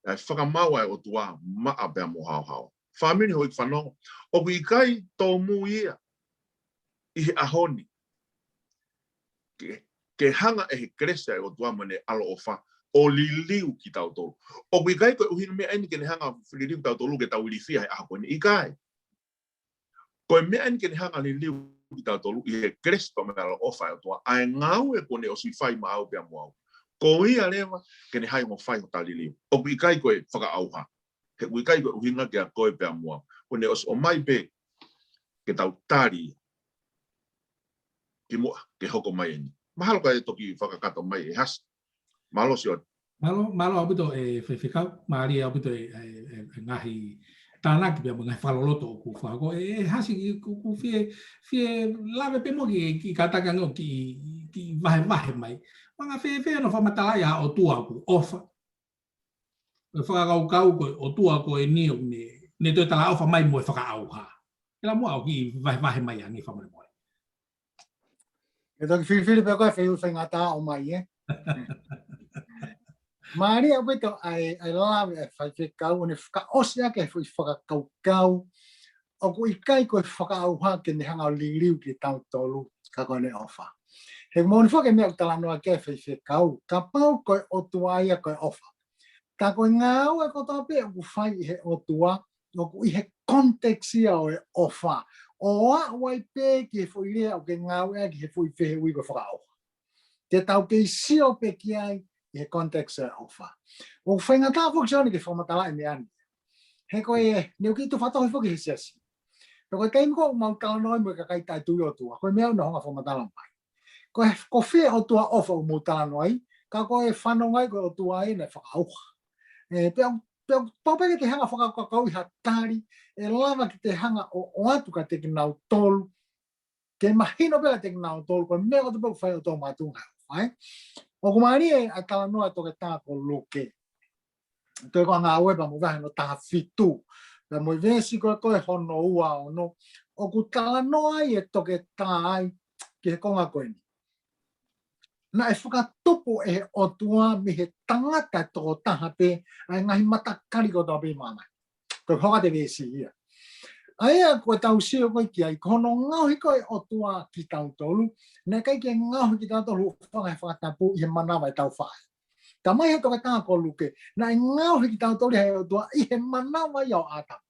ʻE fakamaau ʻa e ʻOtua maʻa pea mo haohaoa. Fāmili houʻeiki fanongo. ʻOku ʻikai tōmui ia ʻi he ʻaho ni. Ke, ke hanga ʻe he kelesi ʻa e ʻOtua mo ʻene ʻaloʻofa ʻo liliu kitautolu. ʻOku ʻikai ko e ʻuhinga meʻa eni ke ne hanga liliu kitautolu ke tau ilifia he ʻaho ko eni, ʻikai. Ko e meʻa eni ke ne hanga liliu kitautolu ʻi he kelesi pea mo e ʻaloʻofa ʻa e ʻOtua. ʻA e ngāue kuo ne ʻosi fai maʻau pea mo au. Ko ia leva ke ne hanga ʻo fai hota liliu. ʻOku ʻikai ko e fakaʻauha. He ʻoku ʻikai ko e ʻuhinga kia koe pea mo au. Kuo ne ʻosi ʻomai pē ke tau tali ia. Kimuʻa ke hoko mai eni. Mahalo ka e toki fakakakato mai ʻe Hasi. Mālō Sione. Mālō, mālō ʻaupito e faifekau, mālie ʻaupito e, e, e, e ngaahi tānaki pea mo e ngaahi fakaloloto ʻoku fakahoko. ʻE, ʻe Hasi, ʻoku, ʻoku fie, fie lave pē mo ki, ki kātaki ange ʻo ki, ki vahevahe mai. Manga fēfē hono fakamatalaʻi ʻa e ʻOtua ʻoku ʻofa. ʻE fakakaukau ko e ʻOtua ko eni ʻoku ne, ne toe talaʻofa mai mo e fakaʻauha. ʻE la mo au ki vahevahe mai ange fakamolemole. Ke toki filifili pē ko e fai ʻulu faingataʻa ʻo mai, ē? Mālie ʻaupito ʻa e, ʻa e lave ʻa e faifekau, ʻo ne fakaʻosi ʻaki e foʻi fakakaukau ʻoku ʻikai ko e fakaʻauha ke ne hanga ʻo liliu kitautolu, ka ko ʻene ʻofa. He moʻoni foki e meʻa ʻoku talanoa ki ai e faifekau, kapau ko e ʻOtua ia ko e ʻofa, ka ko e ngāue kotoa pē ʻoku fai ʻe he ʻOtua, ʻoku ʻi he context ia ʻo e ʻofa. ʻO aʻu ai pē ki he foʻi lea ʻoku ke ngāueʻaki he foʻi fehuʻi ko e fakaʻauha. Te tau kei sio pē ki ai ʻi he context ʻo e ʻofa. ʻOku faingataʻa foki Sione ke fakamatalaʻi e meʻa ni. He ko e, ne u kiʻi tufatohi foki he siasi. Pea ko e taimi ko ē ʻoku mau talanoa ai mo e kakai taʻetui ʻOtua, ko e meʻa ʻoku nau hanga ʻo fakamatala mai. Ko e, ko fē ʻOtua ʻofa ʻoku mou talanoa ai, ka ko e fanongo ai ko e ʻOtua ia naʻe fakaʻauha. Ē, pea, pea, pau pē ke te hanga ʻo fakakaukauʻi ha tali, ʻe lava ke te hanga ʻo, ʻoatu kiate kinautolu, ke mahino pē kiate kinautolu, ko e meʻa kotoa pē ʻoku fai ʻe he ʻOtua makatuʻunga he ʻofa, ē. ʻOku mālie ʻa e talanoa ʻa e toketā ko Luke. Toe ko e Ngāue pea mo e vahe hono taha fitu. Pea mo e veesi ko ē ko e hono ua ono. ʻOku talanoa ai e toketā ai ki he konga ko eni. Naʻe fakatupu ʻe he ʻOtua mei he tangata toko taha pē ʻa e ngaahi matakali kotoa pē ʻi māmani. Ko e hoko atu e veesi ia. ʻA ia ko e tau sio ko ē ki ai, ko hono ngaohi ko ē ʻOtua kitautolu, naʻe ʻikai ke ngaohi kitautolu hūfanga he fakatapu ʻi he manava ʻetau faʻē. Ka mai he toketā ko Luke, naʻe ngaohi kitautolu ʻe he ʻOtua ʻi he manava ia ʻo ʻĀtama.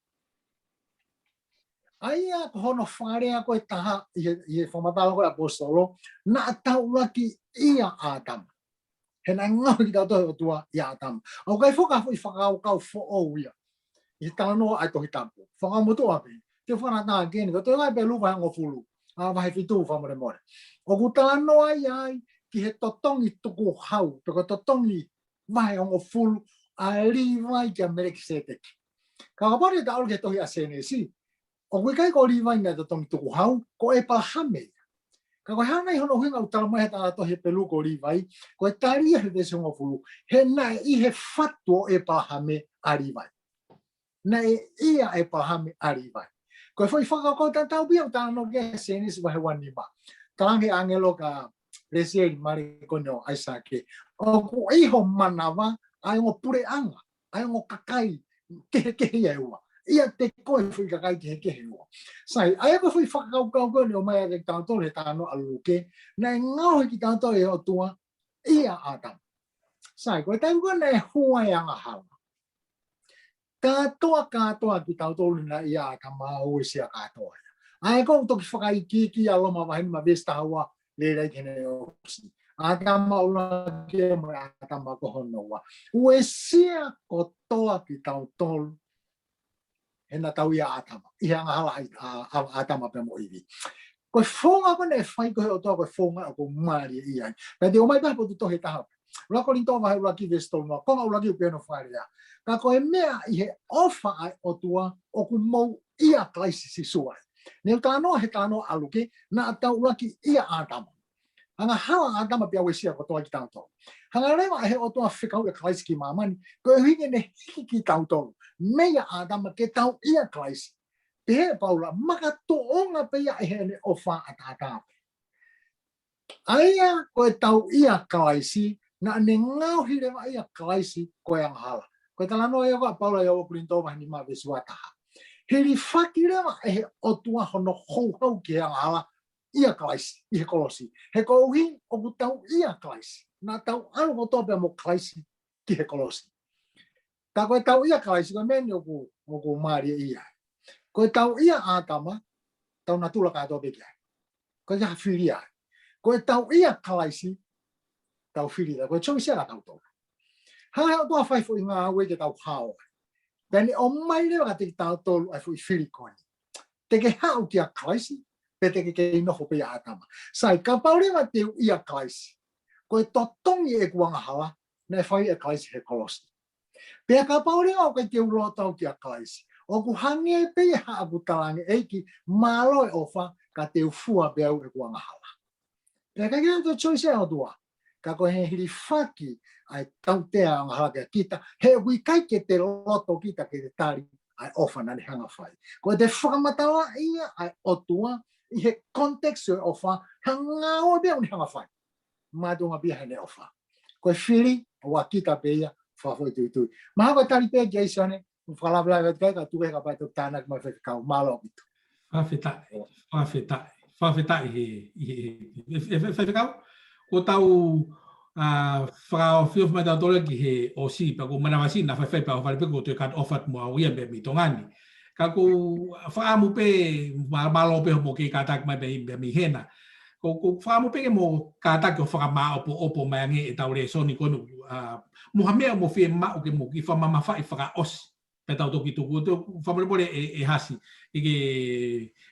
ʻA ia ko hono fakalea ko ē ʻe taha ʻi he, ʻi he fakamatala ko ē ʻa e ʻaposetolo, naʻa tau ʻuluaki ʻia ʻĀtama. He naʻe ngaohi kitautolu ʻe he ʻOtua ʻia ʻĀtama. ʻOku ʻikai foki ha foʻi fakakaukau foʻou ia ʻi he talanoa ʻa e Tohi Tapu. Fakamotuʻa pē, te u fakanaʻa ki heni, ko e Tohi Tapu pē Luke vahe hongofulu, ʻa, vahe fitu fakamolemole. ʻOku talanoa ai ki he totongi tukuhau, pe ko e totongi vahe hongofulu ʻa Līvai kia Melekiseteki. Ka kapau te ta ʻalu ki he tohi ʻa Sēnesi, ʻoku ʻikai ko Līvai naʻe totongi tukuhau, ko ʻĒpalahame ia. Ka ko e hā nai hono ʻuhinga ʻoku tala mai he talanoa tohi Hepelū ko Līvai, ko e tali ia he veesi hongofulu, he naʻe ʻi he fatu ʻo ʻĒpalahame ʻa Līvai. Naʻe ʻia ʻĒpalahame ʻa Līvai. Ko e foʻi fakakaukau tatau pē ia ʻoku talanoa ki ai Sēnesi vahe ua nima. Talaange ʻe he ʻāngelo kia Lesieli, Malekoni ʻo ʻAisake, ʻoku ʻi ho manava ʻa e ongo puleʻanga, ʻa e ongo kakai kehekehe ia ʻe ua. ʻIate koe foʻi kakai kehekehe ʻe ua. Sai, ʻa ia ko e foʻi fakakaukau ko eni ʻoku ʻomai ʻe kitautolu he talanoa ʻa Luke, naʻe ngaohi kitautolu ʻe he ʻOtua ʻia ʻĀtama. Sai, ko e taimi ko ē naʻe hū ai e angahala, kātoa, kātoa kitautolu naʻe ʻia ʻĀtama, uesia kātoa ia. ʻA ia ko e toki fakaikiiki ʻa Loma vahe nima veesi taha ua, lele ai ki heʻene ʻosi. ʻĀtama ʻuluaki mo e ʻĀtama ko hono ua. Uesia kotoa kitautolu he naʻa tau ʻia ʻĀtama, ʻi he angahala ʻa, ʻa, ʻa ʻĀtama pea mo ʻIvi. Ko e founga ko ē naʻe fai ko ē ʻe he ʻOtua, ko e founga ʻoku mālie ai. Pea te u ʻomai pē ha potu tohi ʻe taha. ʻUluaki Kolinitō vahe ʻuluaki veesi tolu noa, konga ʻuluaki pē hono fakalea. Ka ko e meʻa ʻi he ʻofa ʻa e ʻOtua ʻoku mou ʻia Kalaisi Sīsū ai. Ne u talanoa he talanoa ʻa Luke, naʻa tau ʻuluaki ʻia ʻĀtama. Angahala ʻa ʻĀtama pea uesia kotoa kitautolu. Hanga leva ʻe he ʻOtua ʻo fekauʻi ʻa Kalaisi ki māmani, koeʻuhi ke ne hiki kitautolu meia ʻĀtama ke tau ʻia Kalaisi. Pehē ʻe Paula, makatuʻunga pē ia ʻi heʻene ʻofa ʻataʻatā pē. ʻA ia ko e tau ʻia Kalaisi, naʻa ne ngaohi leva ʻia Kalaisi ko e angahala. Ko e talanoa ia ko ē ʻa Paula ʻi he ua Kolinitō vahe nima veesi ua taha. Hilifaki leva ʻe he ʻOtua hono houhau ki he angahala ʻia Kalaisi, ʻi he kolosi. He koeʻuhi ʻoku tau ʻia Kalaisi. Naʻa tau ʻalu kotoa pē mo Kalaisi ki he kolosi. Ka ko e tau ʻia Kalaisi, ko e meʻa eni ʻoku, ʻoku mālie ai. Ko e tau ʻia ʻĀtama, tau natula kātoa pē ki ai. Ko e ʻikai ha fili ai. Ko e tau ʻia Kalaisi, tau fili ai. Ko e choice ia ʻatautolu. Hanga ʻe he ʻOtua ʻo fai foʻi ngāue ke tau hao ai. Pea ne ʻomai leva kiate kitautolu ʻa e foʻi fili ko eni. Te ke haʻu kia Kalaisi, pe te ke kei nofo pē ʻia ʻĀtama. Sai, kapau leva te u ʻia Kalaisi, ko e totongi ʻeku angahala, naʻe fai ʻe Kalaisi he kolosi. Pea kapau leva ʻoku ʻikai te u loto au kia Kalaisi, ʻoku hangē pē ia haʻaku talaange, ʻEiki, mālō e ʻofa, ka te u fua pē au ʻeku angahala. Pea ʻikai ke toe choice ʻa e ʻOtua. Ka ko e hilifaki ʻa e tautea angahala kia kita, he ʻoku ʻikai ke te loto kita ke te tali ʻa e ʻofa naʻa ne hanga ʻo fai. Ko e te fakamatala ia ʻa e ʻOtua, ʻi he context ʻo e ʻofa, hanga ʻo pē ʻo ne hanga fai. Mātuʻunga pē ia heʻene ʻofa. Ko e fili, ʻoua kita pē ia, fakafoʻituitui. Mahalo ko e tali pē kia Sione, fakalavelave atu kai, ka tuku e ka pae toki tānaki mai faifekau, mālō ʻaupito. Fakafetaʻi, fakafetaʻi, fakafetaʻi he, he, he, he, he, faifekau, ko tau, a, fakaofiofi mai tautolu ki he ʻosi, pea ko manavasi na faifai pea fale pē ko te kat ofat mo au ia mei Tonga ni. Ka ko fakamu pē, mā-, mālō pē mo ke kātaki mai mei, mei hena. Ko, ko fakamu pē ke mo kātaki ʻo fakamāʻopoʻopo mai ange e tau lēsoni ko eni, a, mo ha meʻa mo fie maʻu ke mo ki fakamamafaʻi fakaʻosi. Pea tau toki tuku, to, fakamolemole e, e Hasi, ʻi ke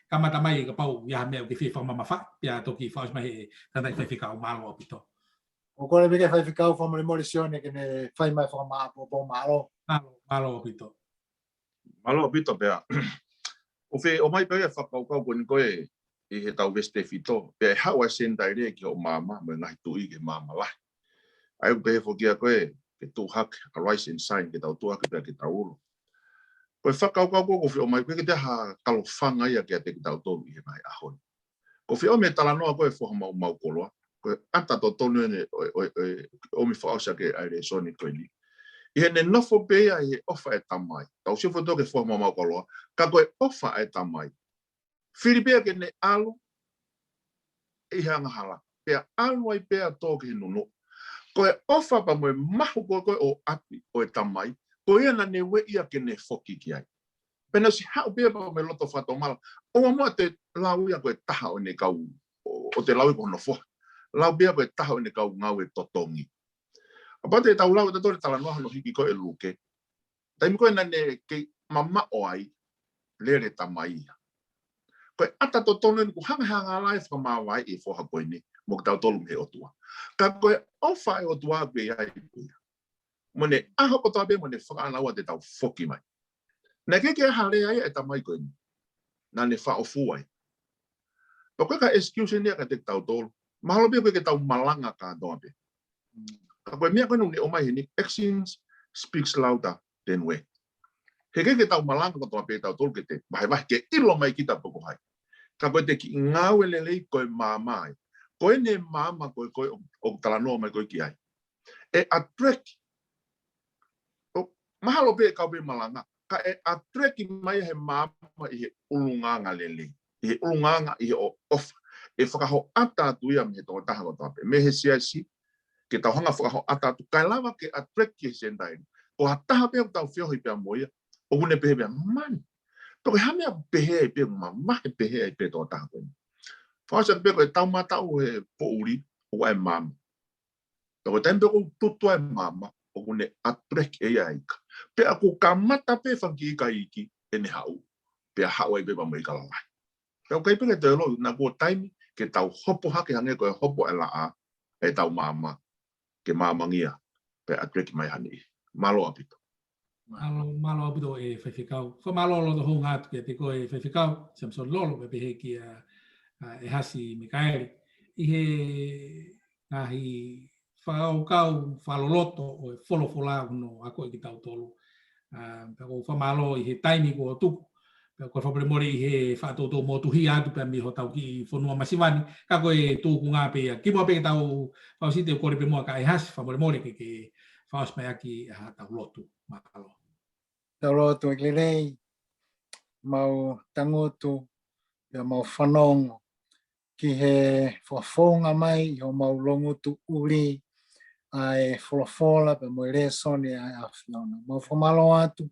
kamata mai kapau ʻi ha meʻa ke fie fakamamafaʻi, pea toki fakaʻosi mai he tangataʻi faifekau, mālō ʻaupito. ʻOku kole pē ke faifekau fakamolemole Sione ke ne fai mai fakamāʻopoʻopo, mālō. Mālō, mālō ʻaupito. Mālō ʻaupito pea. ʻOku fie ʻomai pē ia fakakaukau ko eni ko e ʻi he tau veesi tefito, pea ʻe haʻu ʻa e Senitaile ki hoʻo maama, mo e ngaahi tuʻi ki he maama lahi. ʻA ia ʻoku pehē foki ʻa ko e, ke tuʻu hake, arise and shine, ke tau tuʻu hake pea ke tau ulo. Ko e fakakaukau ko ē ʻoku fie ʻomai, ko e ke te ha kalofanga ia kiate kitautolu ʻi he ngaahi ʻaho ni. ʻOku fie ʻomai e talanoa ko e foha maumau koloa, ko e ʻata totonu eni ʻo, ʻo, ʻo, ʻomi fakaʻosi ʻaki ʻa e lēsoni ko eni. ʻI heʻene nofo pē ia ʻi he ʻofa e tamai. Tau sio foki ki he foha maumau koloa, ka ko e ʻofa e tamai. Fili pē ia ke ne ʻalu ʻi he angahala. Pea ʻalu ai pē ʻo tō ki he nunuʻa. Ko e ʻofa pea mo e mahu ko ē ʻo ʻapi ʻo e tamai, ko ia naʻa ne ueʻi ia ke ne foki ki ai. Pea naʻe ʻosi haʻu pē ia pea mo e loto fakatomala. ʻOua muʻa te lau ia ko e taha ʻo ʻene kau, ʻo, ʻo te lau ia ko hono foha. Lau pē ia ko e taha ʻo ʻene kau ngāue totongi. Kapau te tau lau ʻe tautolu e talanoa hono hiki ko ē ʻe Luke. Taimi ko ē naʻa ne kei mamaʻo ai, lele tamai ia. Ko e ʻata totonu eni ʻoku hangahanga lahi e fakamāvae ʻi he foha ko eni, mo kitautolu mei he ʻOtua. Ka ko e ʻofa e ʻOtua ʻoku ʻi ai pē ia. Mo ʻene ʻaho kotoa pē mo ʻene fakaʻānaua te tau foki mai. Naʻe ʻikai ke ʻi ai ha lea ia e tamai ko eni. Naʻa ne faʻofua ai. Pea ko e ka excuse eni ia kiate kitautolu. Mahalo pē ko e ke tau malanga kātoa pē. Ka ko e meʻa ko eni ʻoku ne ʻomai heni, actions speaks louder than words. He ʻikai ke tau malanga kotoa pē tautolu ke te vahevahe ke ʻilo mai kita pe ko hai. Ka ko e te kiʻi ngāue lelei ko e maama ai. Ko eni e maama ko ē ko ē ʻoku, ʻoku talanoa mai ko ē ki ai. ʻE attract. ʻO, mahalo pē ʻe kau pē malanga. Ka ʻe attract mai he maama ʻi he ʻulungaanga lelei. ʻI he ʻulungaanga, ʻi he ʻo-, ʻofa. ʻE fakahoʻata atu ia mei he tokotaha kotoa pē. Mei he siasi, ke tau hanga fakahoʻata atu. Kae lava ke attract ki he Senitaile. Ko ha taha pē ʻoku tau feohi pea mo ia. ʻOku ne pehē pē ia, man. Pea ko e hā e meʻa pehē ai pē, mamahi pehē ai pē tokotaha ko eni. Fakaʻosi atu pē ko e tau mataʻu he poʻuli, ʻoku ʻi ai e maama. Pea ko e taimi pē ʻoku tutu ai e maama, ʻoku ne attract ʻe ia e ika. Pea ʻoku kamata pē fanga kiʻi ika iiki ʻene haʻu, pea haʻu ai pē pea mo e ika lalahi. Pea ʻoku ʻikai pē ke toe ʻilo, naʻa kuo taimi ke tau hopo hake hangē ko e hopo e laʻā, ʻetau maama, ke maamangia, pea attract mai ha niʻihi. Mālō ʻaupito. Mālō, mālō ʻaupito e faifekau. Fakamālō loto hounga atu kiate koe faifekau, Samson Lolo, pea pehē kia, a, e Hasi Mikaeli. ʻI he ngaahi fakakaukau fakaloloto ʻo e folofola ʻoku ne akoʻi kitautolu. A, pea ʻoku ou fakamālō ʻi he taimi kuo tuku. Pea ʻoku ou fakamolemole ʻi he fakatoutou motuhi atu pea mei hotau kiʻi fonua masiva ni. Ka ko e tūkunga pē ia. Kimuʻa pea ke tau fakaʻosi te u kole pē muʻa kia e Hasi, fakamolemole ke ke fakaʻosi mai ʻaki ʻa hotau lotu. Mālō. Tau lotu. ʻEiki lelei, mau tangutu, pea mau fanongo ki he fakafofonga mai ʻi homau loungutu ʻuli ʻa e folofola pea mo e lēsoni ʻa e ʻAfiona. Mau fakamālō atu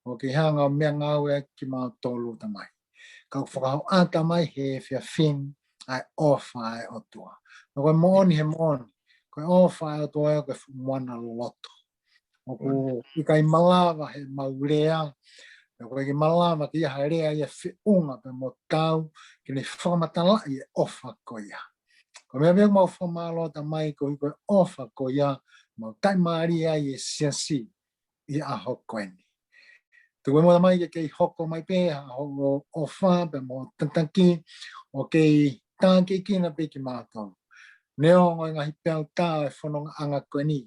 ʻoku ke hanga ʻo meʻangāue kiate kimautolu Tamai. Kau fakahoʻata mai he efiafi ni ʻa e ʻofa ʻa e ʻOtua. Pea ko e moʻoni he moʻoni, ko e ʻofa ʻa e ʻOtua ia ko e fuʻu moana loloto. ʻOku ʻikai malava heʻemau lea, pea ʻoku ʻikai malava ke ʻi ai ha lea ia feʻunga pea mo tau, ke ne fakamatalaʻi e ʻofa ko ia. Ko e meʻa pē ʻoku mau fakamālō Tamai koeʻuhi ko e ʻofa ko ia, mau taʻimālie ai e siasi ʻi he ʻaho ko eni. Tuku pē muʻa Tamai ke kei hoko mai pē ʻa hoʻo ʻofa pea mo e tataki, ʻo kei tākiekina pē kimautolu. Neongo e ngaahi peau tā e fonongaʻanga ko eni.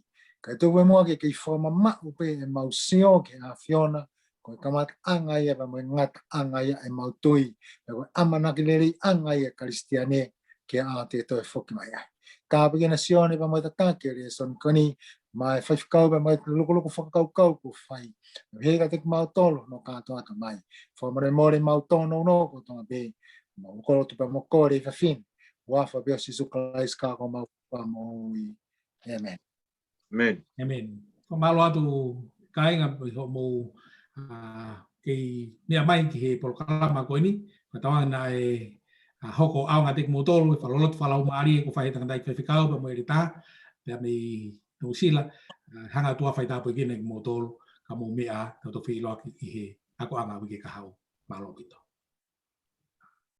Kae tuku pē muʻa ke kei fakamamaʻu pē ʻemau sio ki he ʻAfiona, ko e kamataʻanga ia pea mo e ngataʻanga ia ʻemau tui, pea ko e ʻamanaki leleiʻanga ia ʻa e Kalisitiane ki he ʻaho te ne toe foki mai ai. Tāpuekina Sione pea mo e tataki ʻo e lēsoni ko eni, mo e faifekau pea mo e lukuluku fakakaukau kuo fai. Pea ʻoku ʻikai ke mau tolo no kātoa ka mai. Fakamolemole mau tōnounou kotoa pē, mau kolotu pea mo kole ʻi he fafine. Huafa pē ʻo Sīsū Kalaisi ko homau Fakamoʻui. ʻĒmeni. ʻĒmeni. ʻĒmeni. Ko mālō atu kāinga ʻi hoʻomou kei meʻa mai ki he polokalama ko eni. Fakatauange naʻe hoko ʻaonga kiate kimoutolu e fakaloloto fakalaumālie kuo fai ʻe he tangataʻeiki faifekau pea mo e ʻeletā pea mei Nuʻusila. Hanga atu ʻa e fai tāpuekina kimoutolu ka mou meʻa ā, tau toki feʻiloaki ʻi he akoʻanga uike kahaʻu. Mālō ʻaupito.